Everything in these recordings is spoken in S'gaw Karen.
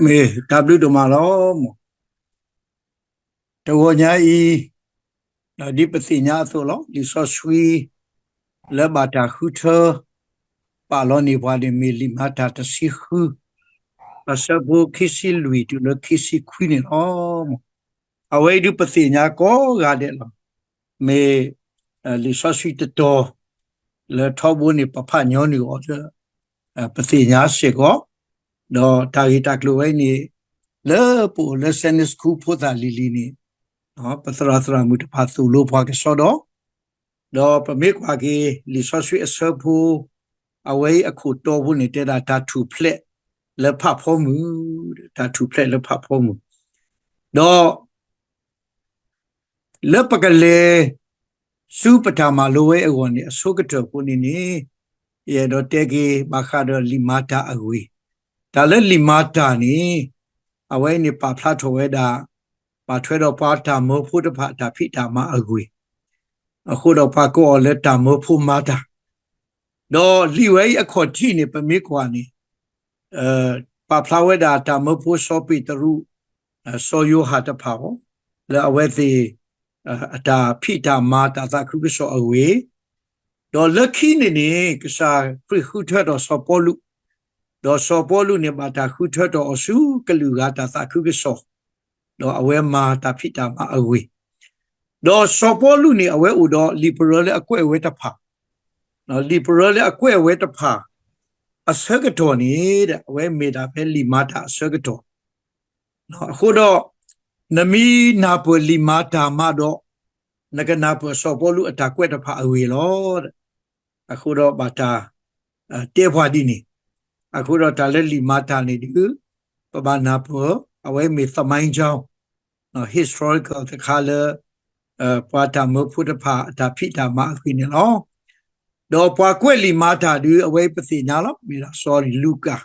မ့ၢ်တၢ်ဘျုးဒိၣ်မးလီၤ. တဂီၤညါအံၤ, ဒ်ပသ့ၣ်ညါအသိးလီၤ, လံာ်စီဆှံ လၢဘၣ်တၢ်ဃုထၢ ပာ်လီၤန့ၢ်ပှၤန့ၣ် မ့ၢ်လံာ်မၤတၢ်တဆံဃု, အဆၢဖိခံဆံလွံၢ်တုၤလၢခံဆံခွံန့ၣ်လီၤ. အဝဲအံၤဒုးပသ့ၣ်ညါကိးဂၤဒဲးလီၤ. မ့ၢ် လံာ်စီဆှံတတီၤ လၢထီဘိန့ၣ် ပဖးညီနုၢ်အီၤလၢ ပသ့ၣ်ညါစ့ၢ်ကီး, ဒီးတၢ်ဂ့ၢ်တၢ်ကျိၤဝဲအံၤန့ၣ် လၢပအိၣ်လၢ Sunday School ဖိသၣ်လံၤလံၤန့ၣ် ပသရၣ်သရၣ်မုၣ်တဖၣ်သိၣ်လိပှၤကစီဒီ, ဒီးပမ့ၢ်ကွၢ်က့ၤ လံာ်စီဆှံအဆၢဖိ အဝဲအံၤအခိၣ်တီဖိန့ၣ် တဲဒၣ်တၢ်ထူၣ်ဖျဲးလၢဖးဖီမုၢ်, တၢ်ထူၣ်ဖျဲးလၢဖးဖီမုၢ်, ဒီး လၢပကလဲၤဆူပတၢ်မၤလိဝဲအဂီၢ်န့ၣ် အဆိကတၢၢ်ဖိန့ၣ်န့ၣ်, ယအဲၣ်ဒိးတဲက့ၤဘၣ်ဃးဒီးလံာ်မၤတၢ်အဂ့ၢ်, တၢ်လၢလံာ်မၤတၢ်န့ၣ် အဝဲအံၤန့ၣ်ပာ်ဖျါထီၣ်ဝဲဒၣ် ဘၣ်ထွဲဒီးပှၤတၢ်မၢဖိတဖၣ်အတၢ်ဖံးတၢ်မၤအဂ့ၢ်, အဃိဒီးပှၤကိးအီၤလၢတၢ်မၢဖိမၤတၢ်, ဒီးလံာ်ဝဲအံၤအခီၣ်ထံးန့ၣ် ပမ့ၢ်ကွၢ်န့ၣ် ပာ်ဖျါဝဲဒၣ်တၢ်မၢဖိစီၤပ့းတရူး, စီၤယိၤဟၣ်တဖၣ်အီၤ, လၢအဝဲသ့ၣ် အတၢ်ဖံးတၢ်မၤတၢ်သးခုကစီၣ်အဂ့ၢ်, ဒီးလၢခံန့ၣ်န့ၣ် ကစၢ်ခရံာ်ဃုထၢထီၣ်စီၤပီလူး, ဒီးစီၤပီလူးန့ၣ်ဘၣ်တၢ်ဃုထၢထီၣ်အီၤဆူကလုာ်ဂၤတၢ်သးခုကစီၣ်, ဒီးအဝဲမၤတၢ်ဖံးတၢ်မၤအဂ့ၢ်, ဒီးစီၤပီလူးန့ၣ် အဝဲအိၣ်ဒီးလံာ်ပရၢလၢအကွဲးဝဲတဖၣ်, လံာ်ပရၢလၢအကွဲးဝဲတဖၣ် အဆၢကတီၢ်န့ၣ် အဝဲမ့ၢ်ဒၣ်ဖဲလံာ်မၤတၢ်အဆၢကတီၢ်, အဃိဒီး နမ့ၢ်နၢ်ပၢၢ်လံာ်မၤတၢ်မးဒီး နကနၢ်ပၢၢ်စီၤပီလူးအတၢ်ကွဲးတဖၣ်အဂ့ၢ်လီၤ. အဃိဒီးဘၣ်တၢ် တဲပှၤဒ်န့ၣ်, အဃိဒီးတၢ်လၢလံာ်မၤတၢ်န့ၣ်ဒုး ပဘၣ်နၢ်ပၢၢ် အဝဲမ့ၢ်သမိုင်းကြောင်း historical တခါလၢ ပှၤတၢ်မၢဖိတဖၣ်အတၢ်ဖံးတၢ်မၤအဂ့ၢ်န့ၣ်လီၤ. ဒီးပှၤကွဲးလံာ်မၤတၢ်ဒုး အဝဲပသ့ၣ်ညါလီၤ မ့ၢ်ဒၣ်စီၤလူၤကၣ်,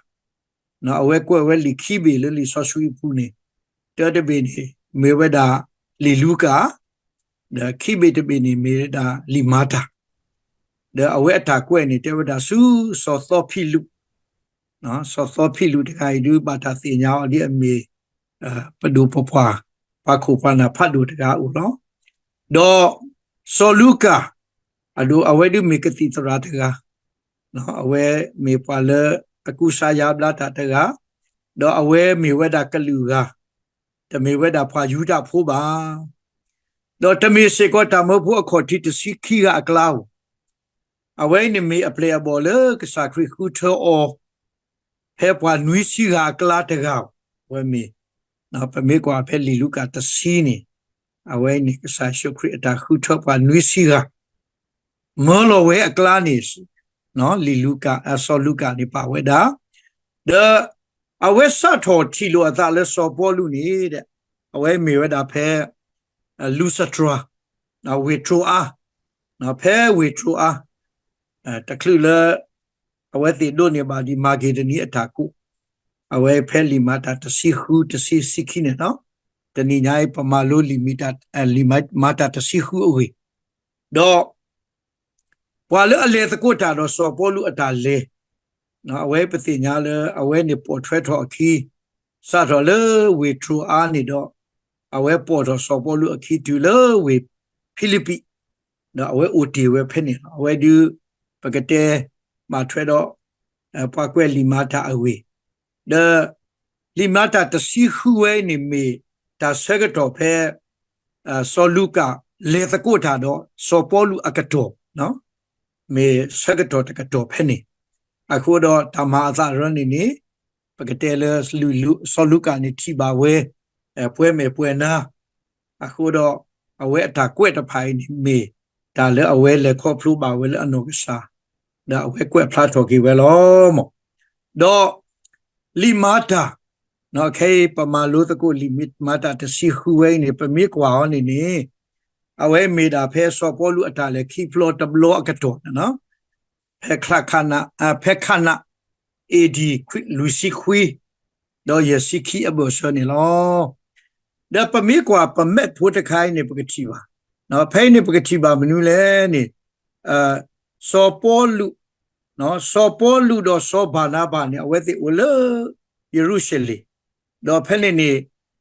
အဝဲကွဲးဝဲလံာ်ခံဘ့ၣ်လၢလံာ်စီဆှံအပူၤန့ၣ်, တၢတဘ့ၣ်န့ၣ် မ့ၢ်ဝဲဒၣ်လံာ်လူၤကၣ်, ဒီးခံဘ့ၣ်တဘ့ၣ်န့ၣ်မ့ၢ်ဝဲဒၣ်လံာ်မၤတၢ်, ဒီးအဝဲအတၢ်ကွဲးန့ၣ် တဲဝဲဒၣ်ဆူစီၤသီဖံလူး, စီၤသီဖံလူးတဂၤအံၤဒုး ဘၣ်တၢ်သ့ၣ်ညါအီၤဒ်အမ့ၢ် ပဒိၣ်ပပှၢ် ပှၤခိၣ်ပှၤနၢ်ဖးဒိၣ်တဂၤအိၣ်လီၤ. ဒီးစီၤလူၤကၣ် အဒိ အဝဲဒုးမ့ၢ်ကသံၣ်သရၣ်တဂၤ, အဝဲမ့ၢ်ပှၤလၢအကူစါယါဘျါတၢ်တဂၤ, ဒီးအဝဲမ့ၢ်ဝဲဒၣ်ကလုာ်ဂၤ, တမ့ၢ်ဝဲဒၣ်ပှၤယူဒၤဖိဘၣ်. ဒီးတမ့ၢ်စ့ၢ်ကီးတၢ်မၢဖိအခီၣ်ထံးတဆံခံဂၤအကျါဧိၤ, အဝဲအံၤန့ၣ်မ့ၢ်အပျဲၢ်အဘီၣ်လၢကစၢ်ခရံာ်ဃုထၢအီၤ ဖဲပှၤနွံဆံဂၤအကျါတဂၤဧိၤ, အဝဲမ့ၢ် ပမ့ၢ်ကွၢ်ဖဲလံာ်လူၤကၣ်တဆံန့ၣ်, အဝဲန့ၣ်ကစၢ်ယ့ၣ်ၡူးခရံာ်အတၢ်ဃုထၢပှၤနွံဆံဂၤ မၢလီၤဝဲအကျါန့ၣ် လံာ်လူၤကၣ် စီၤလူၤကၣ်န့ၣ်ပာ်ဝဲဒၣ်, ဒီးအဝဲစးထီၣ်ထံၣ်လိာ်အသးလၢစီၤပီလူးန့ၣ်, အဝဲမ့ၢ်ဝဲဒၣ်ဖဲ လူစတြၤ ဝ့ၢ်တြိၤအါ, ဖဲဝ့ၢ်တြိၤအါ တချုးလၢ အဝဲသ့ၣ်ဒိးန့ၢ်ဘၣ်ဒံးမၤက့ဒနံအတၢ်ကိး, အဝဲဖဲလံာ်မၤတၢ်တဆံဃု တဆံ တဆံခံန့ၣ်လီၤ. တနံၤညါအံၤ ပမၤလိလံာ်မၤတၢ်တဆံဃုအဂ့ၢ်, ဒီး ပှၤလၢအလဲၤသကိးတၢ်ဒီးစီၤပီလူးအတၢ်လဲၤ, အဝဲပသ့ၣ်ညါလၢအဝဲန့ၣ်ပိာ်ထွဲထီၣ်အခံ, စးထီၣ်လၢဝ့ၢ်တြိၤအါန့ၣ်ဒီး အဝဲပိာ်ထီၣ်စီၤပီလူးအခံတုၤလၢဝ့ၢ်ဖံလံးပံး, ဒီးအဝဲအိၣ်တ့ၢ်ဝဲဖဲန့ၣ်လီၤ. အဝဲဒုး ပကတဲဘၣ်ထွဲဒီး ပှၤကွဲးလံာ်မၤတၢ်အဂ့ၢ်, ဒီး လံာ်မၤတၢ်တဆံဃုဝဲအံၤန့ၣ်မ့ၢ်တၢ်ဆၢကတီၢ်ဖဲ စီၤလူၤကၣ်လဲၤသကိးတၢ်ဒီးစီၤပီလူးအကတီၢ်, မ့ၢ်ဆၢကတီၢ်တကတီၢ်ဖဲန့ၣ်, အဃိဒီးတၢ်မၤအသးရၢန့ၣ်န့ၣ် ပကတဲလၢ စီၤလူၤကၣ်န့ၣ်ထံၣ်ဘၣ်ဝဲ ပှဲၤမဲာ်ပှဲၤနါ, အဃိဒီး အဝဲအတၢ်ကွဲးတဖၣ်အံၤန့ၣ်မ့ၢ် တၢ်လၢအဝဲလဲၤခီဖျိဘၣ်ဝဲလၢအနီၢ်ကစၢ်, ဒီးအဝဲကွဲးဖျါထီၣ်က့ၤဝဲလီၤ. ဒီး လံာ်မၤတၢ်, ခဲအံၤပမၤလိသကိးလံာ်မၤတၢ်တဆံဃုဝဲအံၤန့ၣ် ပမ့ၢ်ကွၢ်အီၤန့ၣ်န့ၣ်, အဝဲမ့ၢ်ဒၣ်ဖဲစီၤပီလူးအတၢ်လဲၤခံဘျီတဘျီအကတီၢ်န့ၣ်လီၤ. ဖဲ ဖဲခးနး AD လွံၢ်ဆံခွံ ဒီးယဲၢ်ဆံခံအဘၢၣ်စၢၤန့ၣ်လီၤ. ဒီးပမ့ၢ်ကွၢ်ပ map ဖိတခါအံၤန့ၣ် ပကထံၣ်ဘၣ်, ဖဲအံၤန့ၣ် ပကထံၣ်ဘၣ်မနုၤလဲၣ်န့ၣ်, စီၤပီလူး, စီၤပီလူးဒီးစီၤဘၤနၤဘၤန့ၣ် အဝဲသ့ၣ်အိၣ်လၢယရူၤၡလ့ၣ်, ဒီးဖဲန့ၣ်န့ၣ်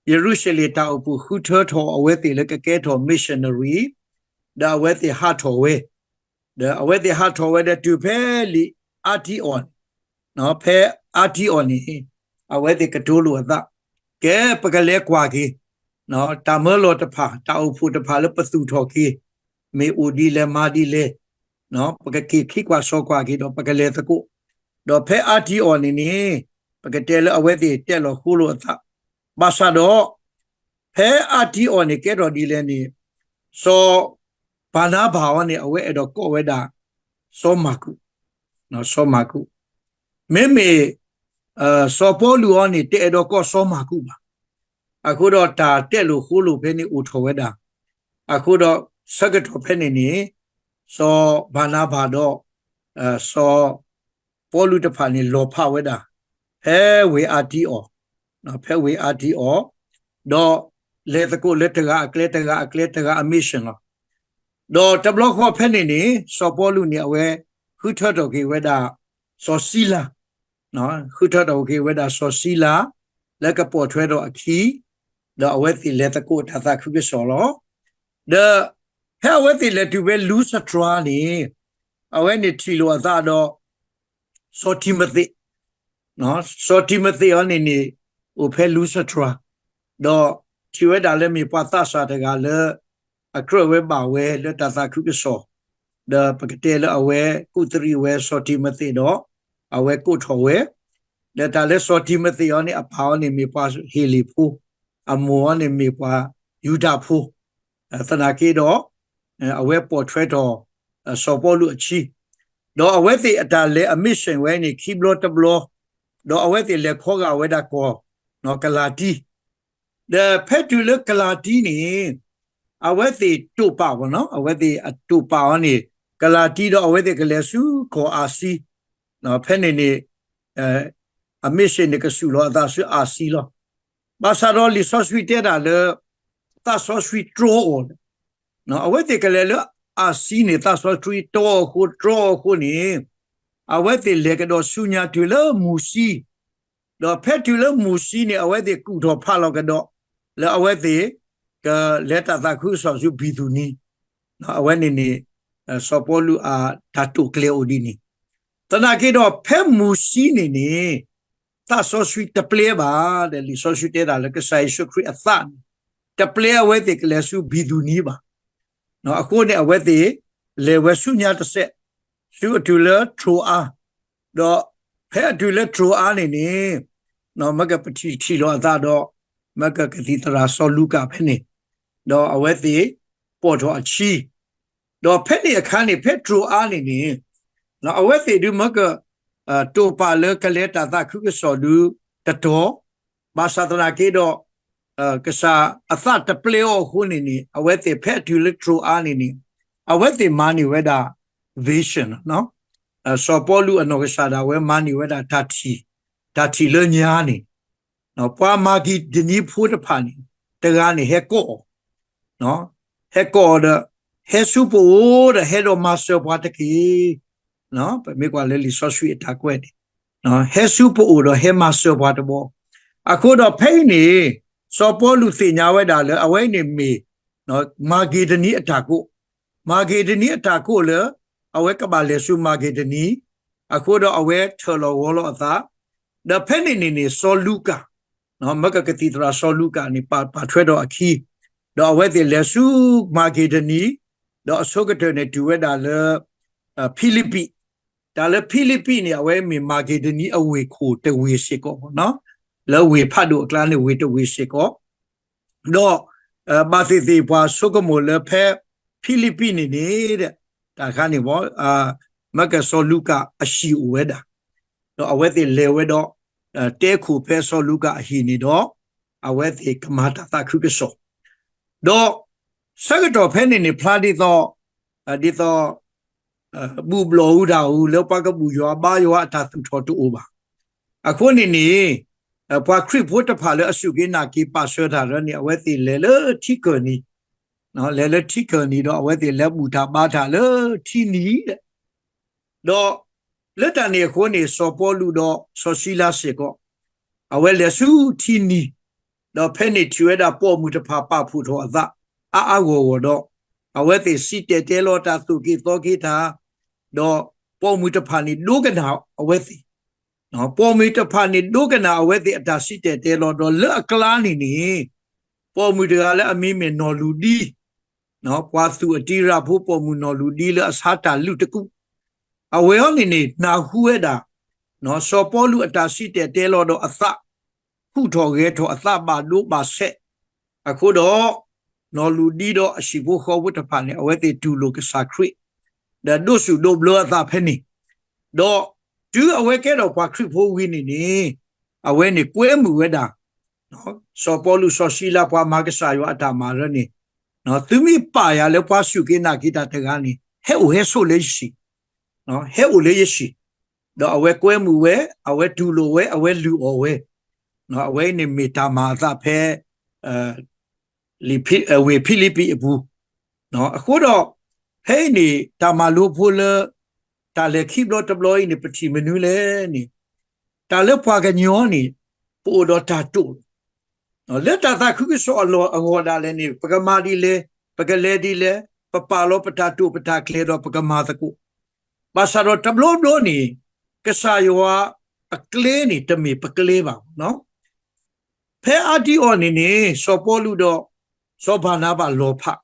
ယရူၤၡလ့ၣ်တၢ်အိၣ်ဖှိၣ်ဃုထၢထီၣ်အဝဲသ့ၣ်လၢကကဲထီၣ် missionary, ဒီးအဝဲသ့ၣ်ဟးထီၣ်ဝဲ, ဒီးအဝဲသ့ၣ်ဟးထီၣ်ဝဲဒီးတုၤဖဲလံာ်အါထံအီၤန့ၣ်, ဖဲအါထံအီၤန့ၣ် အဝဲသ့ၣ်ကတိၤလိာ်အသး, ကဲပကလဲၤကွၢ်က့ၤ တၢ်မၢလီၤတဖၣ် တၢ်အိၣ်ဖှိၣ်တဖၣ်လၢပသူၣ်ထီၣ်က့ၤ မ့ၢ်အိၣ်ဒ်လဲၣ်မၤဒ်လဲၣ်, ပကက့ၤခံကွၢ်စီၤကွၢ်က့ၤဒီးပကလဲၤသကိး, ဒီးဖဲအါထံအီၤန့ၣ်န့ၣ် ပကတဲလၢအဝဲသ့ၣ်တဲလီၤဃိလိာ်အသး, ဘၣ်ဆၣ်ဒီး ဖဲအါထံအီၤန့ၣ်ကဲထီၣ်ဒ်လဲၣ်န့ၣ် စီၤဘၤနါဘၤအီၤန့ၣ် အဝဲအဲၣ်ဒိးကိးဝဲဒၣ် စီၤမၢ်ကူး, စီၤမၢ်ကူး, မ့မ့ၢ် စီၤပီလူးအီၤန့ၣ် တအဲၣ်ဒိးကိးစီၤမၢ်ကူးဘၣ်. အဃိဒီးတၢ်တဲလိာ်ဃိလိာ်ဖဲန့ၣ်အိၣ်ထီၣ်ဝဲဒၣ်, အဃိဒီးဆၢကတီၢ်ဖဲန့ၣ်န့ၣ် စီၤဘၤနါဘၤဒီး စီၤပီလူးတဖၣ်န့ၣ် လီၤဖးဝဲဒၣ် ဖဲဝ့ၢ်အါထံအီၤ, ဖဲဝ့ၢ်အါထံအီၤ, ဒီးလဲၤသကိးလၢတဂၤအကျဲ တဂၤအကျဲ တဂၤအ mission လီၤ. ဒီးတဘျီဃီဖဲန့ၣ်န့ၣ် စီၤပီလူးန့ၣ် အဝဲဃုထၢထီၣ်က့ၤဝဲဒၣ် စီၤစံလၤ, ဃုထၢထီၣ်က့ၤဝဲဒၣ်စီၤစံလၤ လၢကပိာ်ထွဲထီၣ်အခံ, ဒီးအဝဲသ့ၣ်လဲၤသကိးတၢ်သးခုကစီၣ်လီၤ. ဒီးဖဲအဝဲသ့ၣ်လဲၤတုၤဖဲလူစတြၤန့ၣ် အဝဲန့ၣ်ထံၣ်လိာ်အသးဒီး စီၤတံၤမသ့း, စီၤတံၤမသ့းအီၤန့ၣ်န့ၣ် အိၣ်ဖဲလူစတြၤ, ဒီးထံၣ်ဝဲဒၣ်လၢမ့ၢ်ပှၤသးစၢ်တဂၤလၢ အကြၢးဝဲဘၣ်ဝဲလၢတၢ်သးခုကစီၣ်, ဒီးပကတဲလၢအဝဲကူၣ်သရံးဝဲ စီၤတံၤမသ့းဒီး အဝဲကိးထီၣ်ဝဲ, ဒီးတၢ်လၢစီၤတံၤမသ့းအီၤန့ၣ် အပၢ်အီၤန့ၣ်မ့ၢ်ပှၤဟ့လ့ၣ်ဖိ, အမိၢ်အီၤန့ၣ်မ့ၢ်ပှၤယူဒၤဖိ, သနာ်က့ဒီး အဝဲပိာ်ထွဲထီၣ် စီၤပီလူးအခံ, ဒီးအဝဲသ့ၣ်အတၢ်လဲၤအ mission ဝဲန့ၣ် ခံဘျီတဘျီ, ဒီးအဝဲသ့ၣ်လဲၤခီဂာ်ဝဲဒၣ်ကီၢ် ကလၤတံ, ဒီးဖဲတုၤလၢကလၤတံန့ၣ် အဝဲသ့ၣ်တိာ်ပာ်ဘၣ်နီၤ, အဝဲသ့ၣ်အတိာ်ပာ်အီၤန့ၣ် ကလၤတံဒီး အဝဲသ့ၣ်ကလဲၤဆူကီၢ်အၤစံ, ဖဲန့ၣ်န့ၣ် အ mission န့ၣ် ကစူးလီၤအသးဆူအၤစံလီၤ. ဘၣ်ဆၣ်ဒီးလံာ်စီဆှံတဲဒၣ်လၢ သးစီဆှံတြီအီၤ, အဝဲသ့ၣ်ကလဲၤလၢအၤစံန့ၣ် သးစီဆှံတြီအီၤအဃိ တြီအီၤအဃိန့ၣ် အဝဲသ့ၣ်လဲၤကဒီးဆူညါတုၤလၢမူၤစံ, ဒီးဖဲတုၤလၢမူၤစံန့ၣ် အဝဲသ့ၣ်ကူၣ်ထီၣ်ဖးလီၤကဒီး လၢအဝဲသ့ၣ် ကလဲၤတၢ်သးခုကစီၣ်ဆူဘံၤသူနံ, အဝဲန့ၣ်န့ၣ် စီၤပီလူးအတၢ်တိာ်ကျဲၤအိၣ်ဒ်န့ၣ်, သနာ်က့ဒီးဖဲမူၤစံန့ၣ်န့ၣ် သးစီဆှံတပျဲဘၣ်ဒီး လံာ်စီဆှံတဲဒၣ်လၢကစၢ်ယ့ၣ်ၡူးခရံာ်အသးန့ၣ် တပျဲအဝဲသ့ၣ်ကလဲၤဆူဘံၤသူနံဘၣ်. အဃိန့ၣ် အဝဲသ့ၣ်လဲၤဝဲဆူညါတစဲး ဆူအတုၤလၢတြိၤအါ, ဒီးဖဲအတုၤလၢတြိၤအါန့ၣ်န့ၣ် မ့ၢ်ကပထံၣ်ထံၣ်လိာ်အသးဒီး မ့ၢ်ကကသံၣ်သရၣ်စီၤလူၤကၣ်ဖဲန့ၣ်, ဒီးအဝဲသ့ၣ်ပိာ်ထီၣ်အခံ, ဒီးဖဲန့ၣ်အခါန့ၣ် ဖဲတြိၤအါန့ၣ်န့ၣ် အဝဲသ့ၣ်ဒုးမ့ၢ်က တိာ်ပာ်လၢကလဲၤတၢ်သးခုကစီၣ်ဒုးတတီၤ, ဘၣ်ဆၣ်သနာ်က့ဒီး ကစၢ်အသးတပျဲအီၤအဃိန့ၣ်န့ၣ် အဝဲသ့ၣ်ဖဲအတုၤလၢတြိၤအါန့ၣ်န့ၣ် အဝဲသ့ၣ်မၤန့ၢ်ဝဲဒၣ် vision လီၤ. စီၤပီလူးအနီၢ်ကစၢ်ဒၣ်ဝဲမၤန့ၢ်ဝဲဒၣ်တၢ်ထံၣ်, တၢ်ထံၣ်လၢညါန့ၣ် ပှၤမၤက့ၤဒနံဖိတဖၣ်န့ၣ် တဂၤန့ၣ်ဟဲကိးအီၤ, ဟဲကိးအီၤဒီး ဟဲဆူပအိၣ်ဒီးဟဲဒီးမၤစၢၤပှၤတက့ၢ်. ပမ့ၢ်ကွၢ်လၢလံာ်စီဆှံအတၢ်ကွဲးန့ၣ် ဟဲဆူပအိၣ်ဒီးဟဲမၤစၢၤပှၤတဘျီ, အဃိဒီးဖဲအံၤန့ၣ် စီၤပီလူးသ့ၣ်ညါဝဲဒၣ်လၢအဝဲအံၤန့ၣ်မ့ၢ် မၤက့ၤဒနံအတၢ်ကိး, မၤက့ၤဒနံအတၢ်ကိးလၢ အဝဲကဘၣ်လဲၤဆူမၤက့ၤဒနံ, အဃိဒီးအဝဲထၢၣ်လီၤဂီၤလီၤအသး, ဒီးဖဲန့ၣ်န့ၣ်န့ၣ် စီၤလူၤကၣ် မ့ၢ်ကကသံၣ်သရၣ်စီၤလူၤကၣ်န့ၣ် ပာ်ထွဲထီၣ်အခံ, ဒီးအဝဲသ့ၣ်လဲၤဆူမၤက့ၤဒနံ, ဒီးအဆိကတၢၢ်န့ၣ်တုၤဝဲဒၣ်လၢ ဖံလံးပံး, တၢ်လၢဖံလံးပံးန့ၣ် အဝဲမ့ၢ်မၤက့ၤဒနံအဝ့ၢ်ခိၣ်တဝ့ၢ်စ့ၢ်ကီး, လၢဝ့ၢ်ဖးဒိၣ်အကျါန့ၣ်ဝ့ၢ်တဝ့ၢ်စ့ၢ်ကီး, ဒီး ဘၣ်သ့ၣ်သ့ၣ်ပှၤဆိကမိၣ်လၢဖဲဖံလံးပံးန့ၣ်န့ၣ် တၢ်ခါန့ၣ် မ့ၢ်ကစီၤလူၤကၣ်အဟံၣ်အိၣ်ဝဲဒၣ်, ဒီးအဝဲသ့ၣ်လဲၤဝဲဒီး တဲခိၣ်ဖဲစီၤလူၤကၣ်အဟံၣ်န့ၣ်ဒီး အဝဲသ့ၣ်ကမၤတၢ်သးခုကစီၣ်, ဒီးဆၢကတီၢ်ဖဲန့ၣ်န့ၣ် ဖျါဒ်သိး ဒ်သိး ဘူၣ်ဘျီၣ်အူဒၣ်အူလၢပှၤကဘူၣ်ယွၤဘါယွၤအတၢ်သူၣ်ထီၣ်တအိၣ်ဘၣ်. အဃိန့ၣ်န့ၣ် ပှၤခရံာ်ဖိတဖၣ်လၢအစူၢ်က့ၤနာ်က့ၤပာ်ဆၢတၢ်ဒီးန့ၣ် အဝဲသ့ၣ်လဲၤလၢထံကၢၢ်နံၤ, လဲၤလၢထံကၢၢ်နံၤဒီး အဝဲသ့ၣ်လဲၤဘူၣ်တၢ်ဘါတၢ်လၢထံနံၤ, ဒီးလၢတၢ်န့ၣ်အဃိန့ၣ် စီၤပီလူးဒီးစီၤစံလၤစ့ၢ်ကီး အဝဲလဲၤဆူထံနံၤ, ဒီးဖဲန့ၣ်ထံၣ်ဝဲဒၣ်ပိာ်မုၣ်တဖၣ်ပာ်ဖှိၣ်ထီၣ်အသး အါအါဂီၢ်ဂီၢ်ဒီး အဝဲသ့ၣ်စံၣ်တဲၤတဲလီၤတၢ်သိၣ်က့ၤသီက့ၤတၢ်, ဒီးပိာ်မုၣ်တဖၣ်န့ၣ်ဒိကနၣ်အဝဲသ့ၣ် ပိာ်မုၣ်တဖၣ်န့ၣ်ဒိကနၣ်အဝဲသ့ၣ်အတၢ်စံၣ်တဲၤတဲလီၤ ဒီးလၢအကျါန့ၣ်န့ၣ် ပိာ်မုၣ်တဂၤလၢအမံၤမ့ၢ်နီၢ်လူၣ်ဒံ, ပှၤသူၣ်အတံၤရၢ်ဖိပိာ်မုၣ်နီၢ်လူၣ်ဒံလၢအဆါတၢ်လုၢ်တကူၣ်, အဝဲအံၤန့ၣ်န့ၣ် နၢ်ဟူဝဲဒၣ် စီၤပီလူးအတၢ်စံၣ်တဲၤတဲလီၤဒီးအသး ဟူးထီၣ်ဂဲၤထီၣ်အသးဘၣ်ဒိဘၣ်ဆဲး, အဃိဒီး နီၢ်လူၣ်ဒံဒီးအဟံၣ်ဖိဃီဖိတဖၣ်န့ၣ် အဝဲသ့ၣ်တူၢ်လိာ်ကစၢ်ခရံာ်, ဒီးဒိးဆူၣ်ဒိးဘျၢအသးဖဲန့ၣ်, ဒီးတုၤအဝဲကဲထီၣ်ပှၤခရံာ်ဖိဝံၤန့ၣ်န့ၣ် အဝဲန့ၣ်ကွဲမုာ်ဝဲဒၣ် စီၤပီလူးစီၤစံလၤပှၤမၤကစၢ်ယွၤအတၢ်မၤရၢန့ၣ်, သုမ့ၢ်ပာ်ယၤလၢပှၤစူၢ်က့ၤနာ်က့ၤတၢ်တဂၤန့ၣ် ဟဲအိၣ်ဟဲဆိးလၢယဟံၣ်, ဟဲအိၣ်လၢယဟံၣ်, ဒီးအဝဲကွဲမုာ်ဝဲ, အဝဲတူၢ်လိာ်ဝဲ, အဝဲလုၢ်အီၣ်ဝဲ, အဝဲအံၤန့ၣ်မ့ၢ်တၢ်မၤအသးဖဲ ဝ့ၢ်ဖံလံးပံးအပူၤ, အဃိဒီး ဖဲအံၤန့ၣ် တၢ်မၤလိဖိလၢ တၢ်လဲၤခံဘျီတဘျီအံၤန့ၣ် ပထံၣ်မနုၤလဲၣ်န့ၣ်, တၢ်လၢပှၤကညီန့ၣ် ပအိၣ်ဒီးတၢ်တိာ်လီၤ. လၢတၢ်သးခုကစီၣ်အလီၢ်အဂီၢ်ဒၣ်လဲာ်န့ၣ် ပကမၤဒ်လဲၣ်, ပကလဲၤဒ်လဲၣ်, ပပာ်လီၤပတၢ်တိာ်ပတၢ်ကျဲၤဒီးပကမၤသကိး, ဘၣ်ဆၣ်ဒီးတဘျီဘျီန့ၣ် ကစၢ်ယွၤအကျဲန့ၣ် တမ့ၢ်ပကျဲဘၣ်. ဖဲအါဒံအီၤန့ၣ်န့ၣ် စီၤပီလူးဒီး စီၤဘၤနၤဘၣ်လီၤဖး,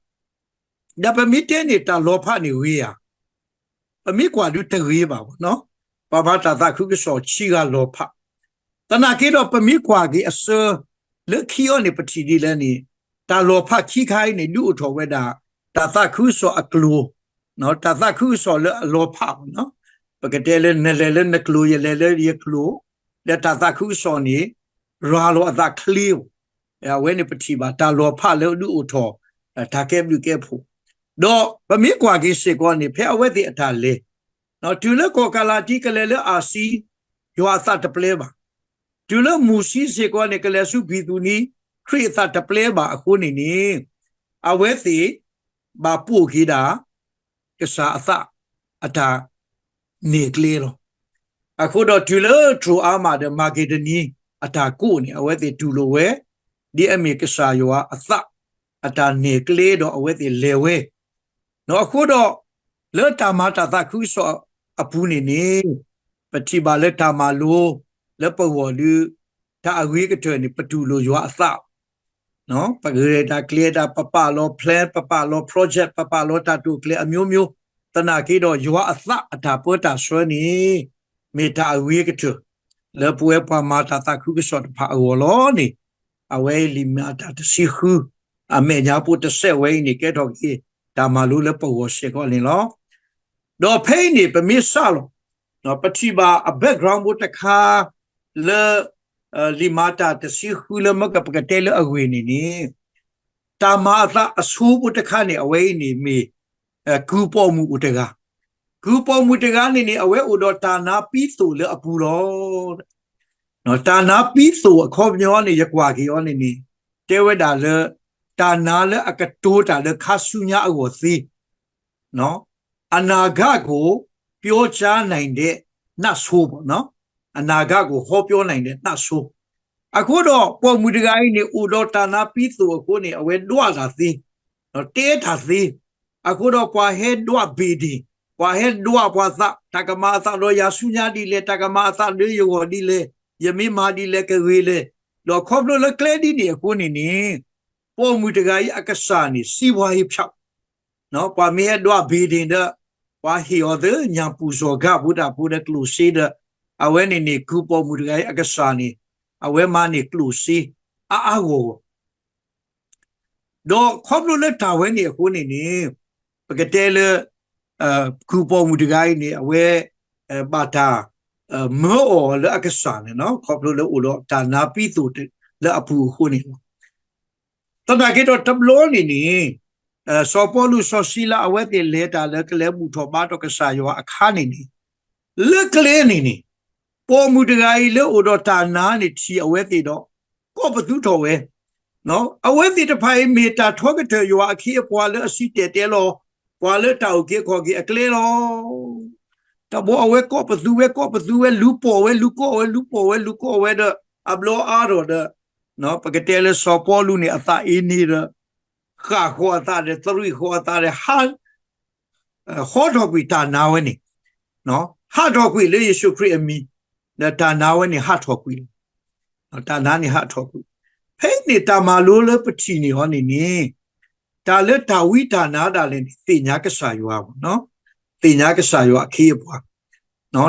ဒီးပမ့ၢ်တဲန့ၣ် တၢ်လီၤဖးန့ၣ်ဂ့ၤဧါ, ပမ့ၢ်ကွၢ်ဒုးတဂ့ၤဘၣ်, ပှၤမၤတၢ်သးခုကစီၣ်ဆံဂၤလီၤဖး, သနာ်က့ဒီးပမ့ၢ်ကွၢ်က့ၤအဆၢ လၢခံအီၤန့ၣ် ပထံၣ်ဒ်လဲၣ်န့ၣ်, တၢ်လီၤဖးခံခါအံၤန့ၣ် ဒုးအိၣ်ထီၣ်ဝဲဒၣ် တၢ်သးခုကစီၣ်အကျိၤ, တၢ်သးခုကစီၣ်လၢအလီၤဖး, ပကတဲလၢနလဲၤလၢနကျိၤ ယလဲၤလၢယကျိၤ, ဒီးတၢ်သးခုကစီၣ်န့ၣ် ရၤလီၤအသးချ့, အဝဲန့ၣ်ပထံၣ်ဘၣ် တၢ်လီၤဖးလၢဒုးအိၣ်ထီၣ် တၢ်ကဲဘျုးကဲဖှိၣ်, ဒီးပမ့ၢ်ကွၢ်က့ၤစ့ၢ်ကီးန့ၣ် ဖဲအဝဲသ့ၣ်အတၢ်လဲၤ တုၤလၢကီၢ်ကၤလးတံ ကလဲၤလၢအၤစံ ယွၤအသးတပျဲဘၣ်, တုၤလၢမူၤစံစ့ၢ်ကီးန့ၣ် ကလဲၤဆူဘံၣ်သူနံ ခရံာ်အသးတပျဲဘၣ်အဃိန့ၣ်န့ၣ်, အဝဲသ့ၣ် ဘၣ်ပိာ်က့ၤဒၣ် ကစၢ်အသး အတၢ်နဲၣ်ကျဲလီၤ. အဃိဒီးတုၤလၢတြိၤအါမးဒီးမၤက့ဒနံ အတၢ်ကိးန့ၣ် အဝဲသ့ၣ်တူၢ်လိာ်ဝဲ ဒ်အမ့ၢ်ကစၢ်ယွၤအသး အတၢ်နဲၣ်ကျဲဒီးအဝဲသ့ၣ်လဲၤဝဲ, အဃိဒီး လၢတၢ်မၤတၢ်သးခုကစီၣ်အပူၤန့ၣ်န့ၣ်, ပထံၣ်ဘၣ်လၢတၢ်မၤလိ လၢပဂီၢ်ဒုး တၢ်အဂ့ၤကတၢၢ်န့ၣ် ပတူၢ်လိာ်ယွၤအသး ပဂဲၤတၢ်ကျဲၤတၢ် ပပာ်လီၤ plan ပပာ်လီၤ project ပပာ်လီၤတၢ်တိာ်ကျဲၤ အမျိုးမျိုး, သနာ်က့ဒီး ယွၤအသးအတၢ်ပၢတၢ်ဆှၢန့ၣ် မ့ၢ်တၢ်အဂ့ၤကတၢၢ် လၢပဝဲပှၤမၤတၢ်သးခုကစီၣ်တဖၣ်အဂီၢ်လီၤန့ၣ်, အဝဲလံာ်မၤတၢ်တဆံဃု အမဲာ်ညါဖိတစဲးဝဲအံၤန့ၣ် ကဲထီၣ်က့ၤ တၢ်မၤလိလၢပဂီၢ်စ့ၢ်ကီးန့ၣ်လီၤ. ဒီးဖဲအံၤန့ၣ် ပမ့ၢ်စးလီၤ ပထံၣ်ဘၣ်အ background ဖိတခါ လၢ လံာ်မၤတၢ်တဆံဃုလၢမ့ၢ်ကပကတဲလၢအဂ့ၢ်န့ၣ်န့ၣ်, တၢ်မၤအသးအဆိဖိတခါန့ၣ် အဝဲအံၤန့ၣ်မ့ၢ် ကုၢ်ပိာ်မုၣ်အိၣ်တဂၤ, ကုၢ်ပိာ်မုၣ်တဂၤန့ၣ်န့ၣ် အဝဲအိၣ်ဒီးတၢ်နါပံသိၣ်လၢအပူၤလီၤ. တၢ်နါပံသိၣ်အခီပညီန့ၣ် ယကွၢ်က့ၤအီၤန့ၣ်န့ၣ် တဲဝဲဒၣ်လၢ တၢ်နါလၢအကတိၤတၢ်လၢခါဆူညါအဂီၢ်သ့ အနာဂတ်ကို ပြောကြားနိုင်တဲ့ နတ်ဆိုးပေါ့နော်, အနာဂတ်ကို ဟောပြောနိုင်တဲ့ နတ်ဆိုး. အဃိဒီး ပိာ်မုၣ်တဂၤအံၤန့ၣ် အိၣ်ဒီးတၢ်နါပံသိၣ်အဃိန့ၣ် အဝဲဒွးတၢ်သ့, တဲတၢ်သ့. အဃိဒီး ပှၤဟဲဒွးဘ့ၣ်ဒ့ၣ်, ပှၤဟဲဒွးပှၤသး, တၢ်ကမၤအသးဒီးယၤဆူညါဒ်လဲၣ်, တၢ်ကမၤအသးဒီးယဂီၢ်ဒ်လဲၣ်, ယမ့ၢ်မၤဒ်လဲၣ်ကဂ့ၤလဲၣ်. ဒီးခီဖျိလၢကျဲဒ်န့ၣ်အဃိန့ၣ်န့ၣ် ပိာ်မုၣ်တဂၤအံၤအကစၢ်န့ၣ် စီးပွားရေးဖြောင့်, ပှၤမ့ၢ်ဟဲဒွးဘ့ၣ်ဒ့ၣ်ဒီး ပှၤဟ့ၣ်အီၤသ့ ညၣ်ပူၤစီၤကၢ်ဖိတၢ်ဖိဒီးကျိၣ်စ့ဒီး အဝဲန့ၣ်န့ၣ် ကုၢ်ပိာ်မုၣ်တဂၤအံၤအကစၢ်န့ၣ် အဝဲမၤန့ၢ်ကျိၣ်စ့ အါအါဂီၢ်ဂီၢ် ဒီးခီဖျိလၢတၢ်ဝဲန့ၣ်အဃိန့ၣ်န့ၣ် ပကတဲလၢ ကုၢ်ပိာ်မုၣ်တဂၤအံၤန့ၣ် အဝဲ ဘၣ်တၢ် မၢအီၤလၢအကစၢ်န့ၣ်လီၤ. ခီဖျိလၢအိၣ်ဒီးတၢ်နါပံသိၣ်လၢအပူၤအဃိန့ၣ်လီၤ. သနာ်က့ဒီးတဘျီန့ၣ်န့ၣ် စီၤပီလူးစီၤစံလၤအဝဲသ့ၣ်လဲၤတၢ်လၢကလဲၤဘူၣ်ထီၣ်ဘါထီၣ်ကစၢ်ယွၤအခါန့ၣ်န့ၣ် လၢကျဲန့ၣ်န့ၣ် ပိာ်မုၣ်တဂၤအံၤလၢအိၣ်ဒီးတၢ်နါန့ၣ်ထံၣ်အဝဲသ့ၣ်ဒီး ကိးပသူထီၣ်ဝဲ အဝဲသ့ၣ်တဖၣ်အံၤမ့ၢ်တၢ်ထီကတၢၢ်ယွၤအခ့အပှၤလၢအစံၣ်တဲၤတဲလီၤ ပှၤလၢတၢ်အုၣ်က့ၤခီၣ်က့ၤအကျဲလီၤ. တဘျီအဝဲကိးပသူဝဲ ကိးပသူဝဲ လူၤပိာ်ဝဲ လူၤကိးဝဲ လူၤကိးဝဲ လူၤကိးဝဲဒီး အဘျီအါထီၣ်ဒီး ပကတဲလၢစီၤပီလူးန့ၣ် အသးအ့န့ဒီး ဃၣ်ဃီၤအသးဒီး သရံးဃီၤအသးဒီး ဟး ဟီထီၣ်ကွံာ်တၢ်နာဝဲန့ၣ်, ဟးထီၣ်ကွံာ်လၢယ့ၣ်ၡူးခရံာ်အမံၤ, ဒီးတၢ်နာဝဲန့ၣ်ဟးထီၣ်ကွံာ်လီၤ. တၢ်နာန့ၣ်ဟးထီၣ်ကွံာ်. ဖဲအံၤန့ၣ် တၢ်မၤလိလၢပထံၣ်န့ၢ်အီၤန့ၣ်န့ၣ်, တၢ်လၢတၢ်ဝံတၢ်နါဒၣ်လဲာ်န့ၣ် သ့ၣ်ညါကစၢ်ယွၤ, သ့ၣ်ညါကစၢ်ယွၤအခ့အပှၤ.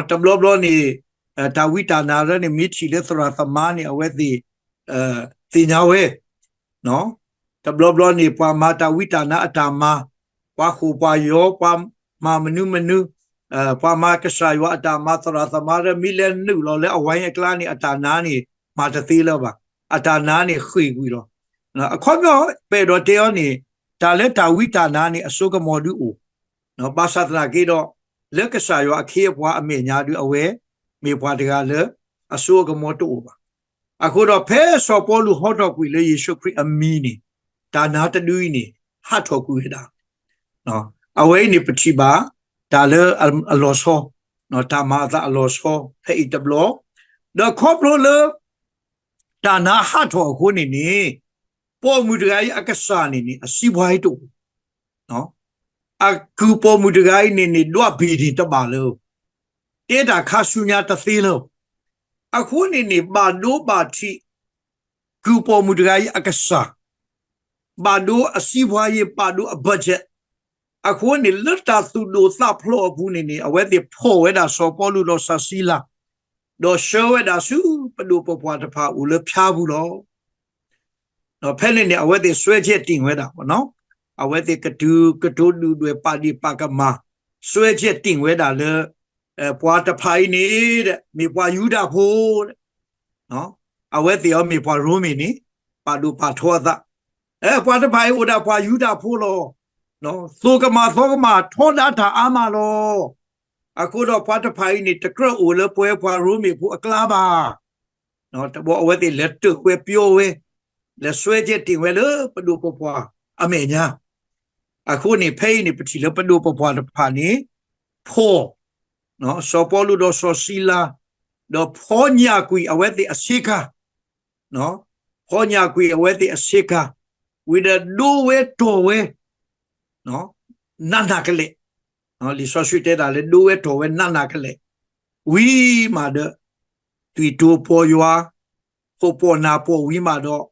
တဘျီဘျီန့ၣ် တၢ်ဝံတၢ်နါလၢန့ၣ် မ့ၢ်ထံၣ်လၢသရၣ်သမါန့ၣ် အဝဲသ့ၣ် သ့ၣ်ညါဝဲ တဘျီဘျီန့ၣ် ပှၤမၤတၢ်ဝံတၢ်နါအတၢ်မၤ, ပှၤဃိာ်ပှၤယီၤ, ပှၤမၤမနုၤမနုၤ, ပှၤမၤကစၢ်ယွၤအတၢ်မၤ သရၣ်သမါလၢ မ့ၢ်လဲၤနုာ်လီၤလၢအဝဲအကျါန့ၣ် အတၢ်နါန့ၣ် မၤတသ့လၢၤဘၣ်. အတၢ်နါန့ၣ်ဃ့ၢ်ကွံာ်လီၤ. အခီပညီ ပအဲၣ်ဒိးတဲအီၤန့ၣ် တၢ်လၢတၢ်ဝံတၢ်နါန့ၣ် အစိကမီၤဒုအိၣ်, ဘၣ်ဆၣ်သနာ်က့ဒီး လၢကစၢ်ယွၤအခ့အပှၤအမဲာ်ညါဒု အဝဲ မ့ၢ်ပှၤတဂၤလၢ အစိအကမီၤတအိၣ်ဘၣ်. အဃိဒီးဖဲစီၤပီလူးဟီထီၣ်ကွံာ်လၢယ့ၣ်ၡူးခရံာ်အမံၤန့ၣ် တၢ်နါတဒုအံၤန့ၣ် ဟးထီၣ်ကွံာ်ဝဲဒၣ်. အဝဲအံၤန့ၣ်ပထံၣ်ဘၣ် တၢ်လၢအလီၤဆီ, တၢ်မၤအသးအလီၤဆီ ဖဲအံၤတဘျီ, ဒီးခီဖျိလၢ တၢ်နါဟးထီၣ်အဃိန့ၣ်န့ၣ် ပိာ်မုၣ်တဂၤအံၤအကစၢ်န့ၣ်န့ၣ် အစံးဘှါအံၤတအိၣ်, အကုၢ်ပိာ်မုၣ်တဂၤအံၤန့ၣ်န့ၣ် ဒွးဘ့ၣ်န့ၣ်တဘၣ်လၢၤ, တဲတၢ်ခါဆူညါတသ့လၢၤ. အဃိန့ၣ်န့ၣ် ဘၣ်ဒိဘၣ်ထံး ကုၢ်ပိာ်မုၣ်တဂၤအံၤအကစၢ်, ဘၣ်ဒိအစံးဘှါယ့ၤ ဘၣ်ဒိအ budget. အဃိန့ၣ် လၢတၢ်သူၣ်ဒိၣ်သးဖျိးအပူၤန့ၣ်န့ၣ် အဝဲသ့ၣ်ဖီၣ်ဝဲဒၣ်စီၤပီလူးဒီးစီၤစံလၤ, ဒီးဆှၢဝဲဒၣ်ဆူပဒိၣ်ပပှၢ်တဖၣ်အိၣ်လၢဖၠါပူၤလီၤ. ဒီးဖဲန့ၣ်န့ၣ် အဝဲသ့ၣ်စွဲကဲတ့ၢ်ဝဲဒၣ်, အဝဲသ့ၣ်ကတုၤကတိၤဒုၣ်ဒွဲၣ်ပာ်ဒ့ၣ်ပာ်ကမၣ်, စွဲကဲတ့ၢ်ဝဲဒၣ်လၢ ပှၤတဖၣ်အံၤန့ၣ် မ့ၢ်ပှၤယူဒၤဖိ အဝဲသ့ၣ်အံၤမ့ၢ်ပှၤရိမ့ၤန့ၣ် ပာ်ဒိၣ်ပာ်ထီအသး, ပှၤတဖၣ်အံၤအိၣ်ဒၣ်ပှၤယူဒၤဖိလီၤ. သိၣ်ကမၣ်သီကမၣ်ထီဒါတၢ်အါမးလီၤ. အဃိဒီးပှၤတဖၣ်အံၤန့ၣ် တကြၢးအိၣ်လၢပဝဲပှၤရိမ့ၤဖိအကျါဘၣ်. တဘျီအဝဲသ့ၣ်လဲၤတၢၢ်ဝဲပျီဝဲ, လဲၤစွဲကဲတ့ၢ်ဝဲလၢပဒိၣ်ပပှၢ်အမဲာ်ညါ. အဃိန့ၣ် ဖဲအံၤန့ၣ် ပထံၣ်လၢပဒိၣ်ပပှၢ်တဖၣ်န့ၣ် ဖီၣ် စီၤပီလူးဒီးစီၤစံလၤ, ဒီးဖီၣ်ညၣ်ကွံာ်အဝဲသ့ၣ်အဆ့ကၤ, ဖီၣ်ညၣ်ကွံာ်အဝဲသ့ၣ်အဆ့ကၤ, ဝံၤဒီးဒိဝဲတီၢ်ဝဲ နးနးကလဲာ်, လံာ်စီဆှံတဲတၢ်လၢဒိဝဲတီၢ်ဝဲနးနးကလဲာ်, ဝံၤမးဒီး သွံၣ်တိၤပီၢ်ယွၤ, ခိၣ်ပီၢ်နၢ်ပီၢ်ဝံၤမးဒီး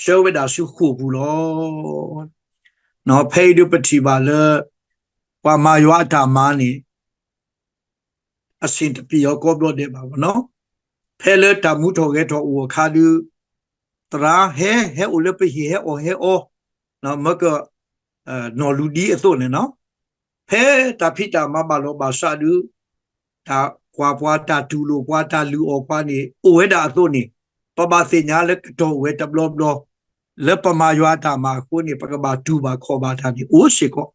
ဆှၢဝဲဒၣ်ဆူဃိာ်ပူၤလီၤ. ဖဲအံၤဒုးပထံၣ်ဘၣ်လၢ ပှၤမၤယွၤအတၢ်မၤန့ၣ် အဆ့ၣ်တပျံၤအီၤကိးဘျီဒဲးဘၣ်နီၤ. ဖဲလၢတၢ်မူထီၣ်ဂဲၤထီၣ်အိၣ်အခါဒုး သရၣ်ဟဲ ဟဲအိၣ်လၢပဟံၣ် ဟဲအီၣ်ဟဲအီ, မ့ၢ်က နီၢ်လူၤဒံအသိးန့ၣ်နီၤ. ဖဲတၢ်ဖံးတၢ်မၤဘၣ်လီၤဘၣ်စးဒုး တၢ်ကွၢ်ပှၤ တၢ်တူၢ်လိာ်ပှၤ တၢ်လုၢ်အီၣ်ပှၤန့ၣ် အိၣ်ဝဲဒၣ်အသိးန့ၣ် ပဘၣ်သ့ၣ်ညါလၢကတီၢ်အိၣ်ဝဲတဘျီဘျီ လၢပမၤယွၤအတၢ်မၤအဃိန့ၣ် ပကဘၣ်တူၢ်ဘၣ်ခီၣ်ဘၣ်တၢ်န့ၣ် အိၣ်စ့ၢ်ကီး.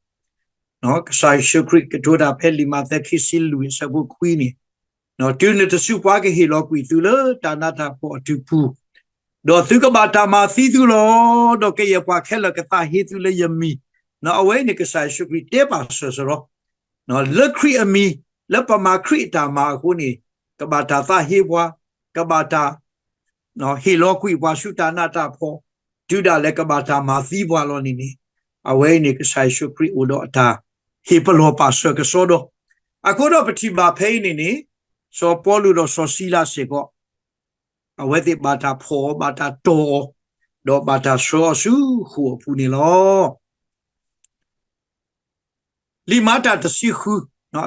ကစၢ်ယ့ၣ်ၡူးခရံာ်ကတိၤတၢ်ဖဲလံာ်မးသဲခံဆံလွံၢ်အဆၢဖိခွံန့ၣ်, တုၤနုၤတစုပှၤကဟ့ၣ်လီၤကွံာ်သုလၢတၢ်နးတၢ်ဖှီၣ်အတုၤပူၤ, ဒီးသုကဘၣ်တၢ်မၤသံသုလီၤ. ဒီးကယဲၢ်ပှၤခဲလၢာ်ကသးဟ့သုလၢယမံၤ, အဝဲအံၤန့ၣ် ကစၢ်ယ့ၣ်ၡူးခရံာ်တဲပာ်စၢၤစၢၤလီၤ. လၢခရံာ်အမံၤ လၢပမၤခရံာ်အတၢ်မၤအဃိန့ၣ် ကဘၣ်တၢ်သးဟ့ပှၤ, ကဘၣ်တၢ် ဟ့ၣ်လီၤကွံာ်ပှၤဆူတၢ်နးတၢ်ဖှီၣ်, တုၤဒၣ်လဲာ်ကဘၣ်တၢ်မၤသံပှၤလီၤန့ၣ်န့ၣ်, အဝဲအံၤန့ၣ် ကစၢ်ယ့ၣ်ၡူးခရံာ်အိၣ်ဒီးအတၢ်ဟ့ၣ်ပလီၢ်ပာ်စၢၤကစီဒီ, အဃိဒီးပထံၣ်ဘၣ်ဖဲအံၤန့ၣ်န့ၣ် စီၤပီလူးဒီးစီၤစံလၤစ့ၢ်ကီး အဝဲသ့ၣ်ဘၣ်တၢ်ဖီၣ်အီၤ ဘၣ်တၢ်တီၢ်အီၤ, ဒီးဘၣ်တၢ်ဆှၢအီၤဆူဃိာ်အပူၤန့ၣ်လီၤ. လံာ်မၤတၢ်တဆံဃု,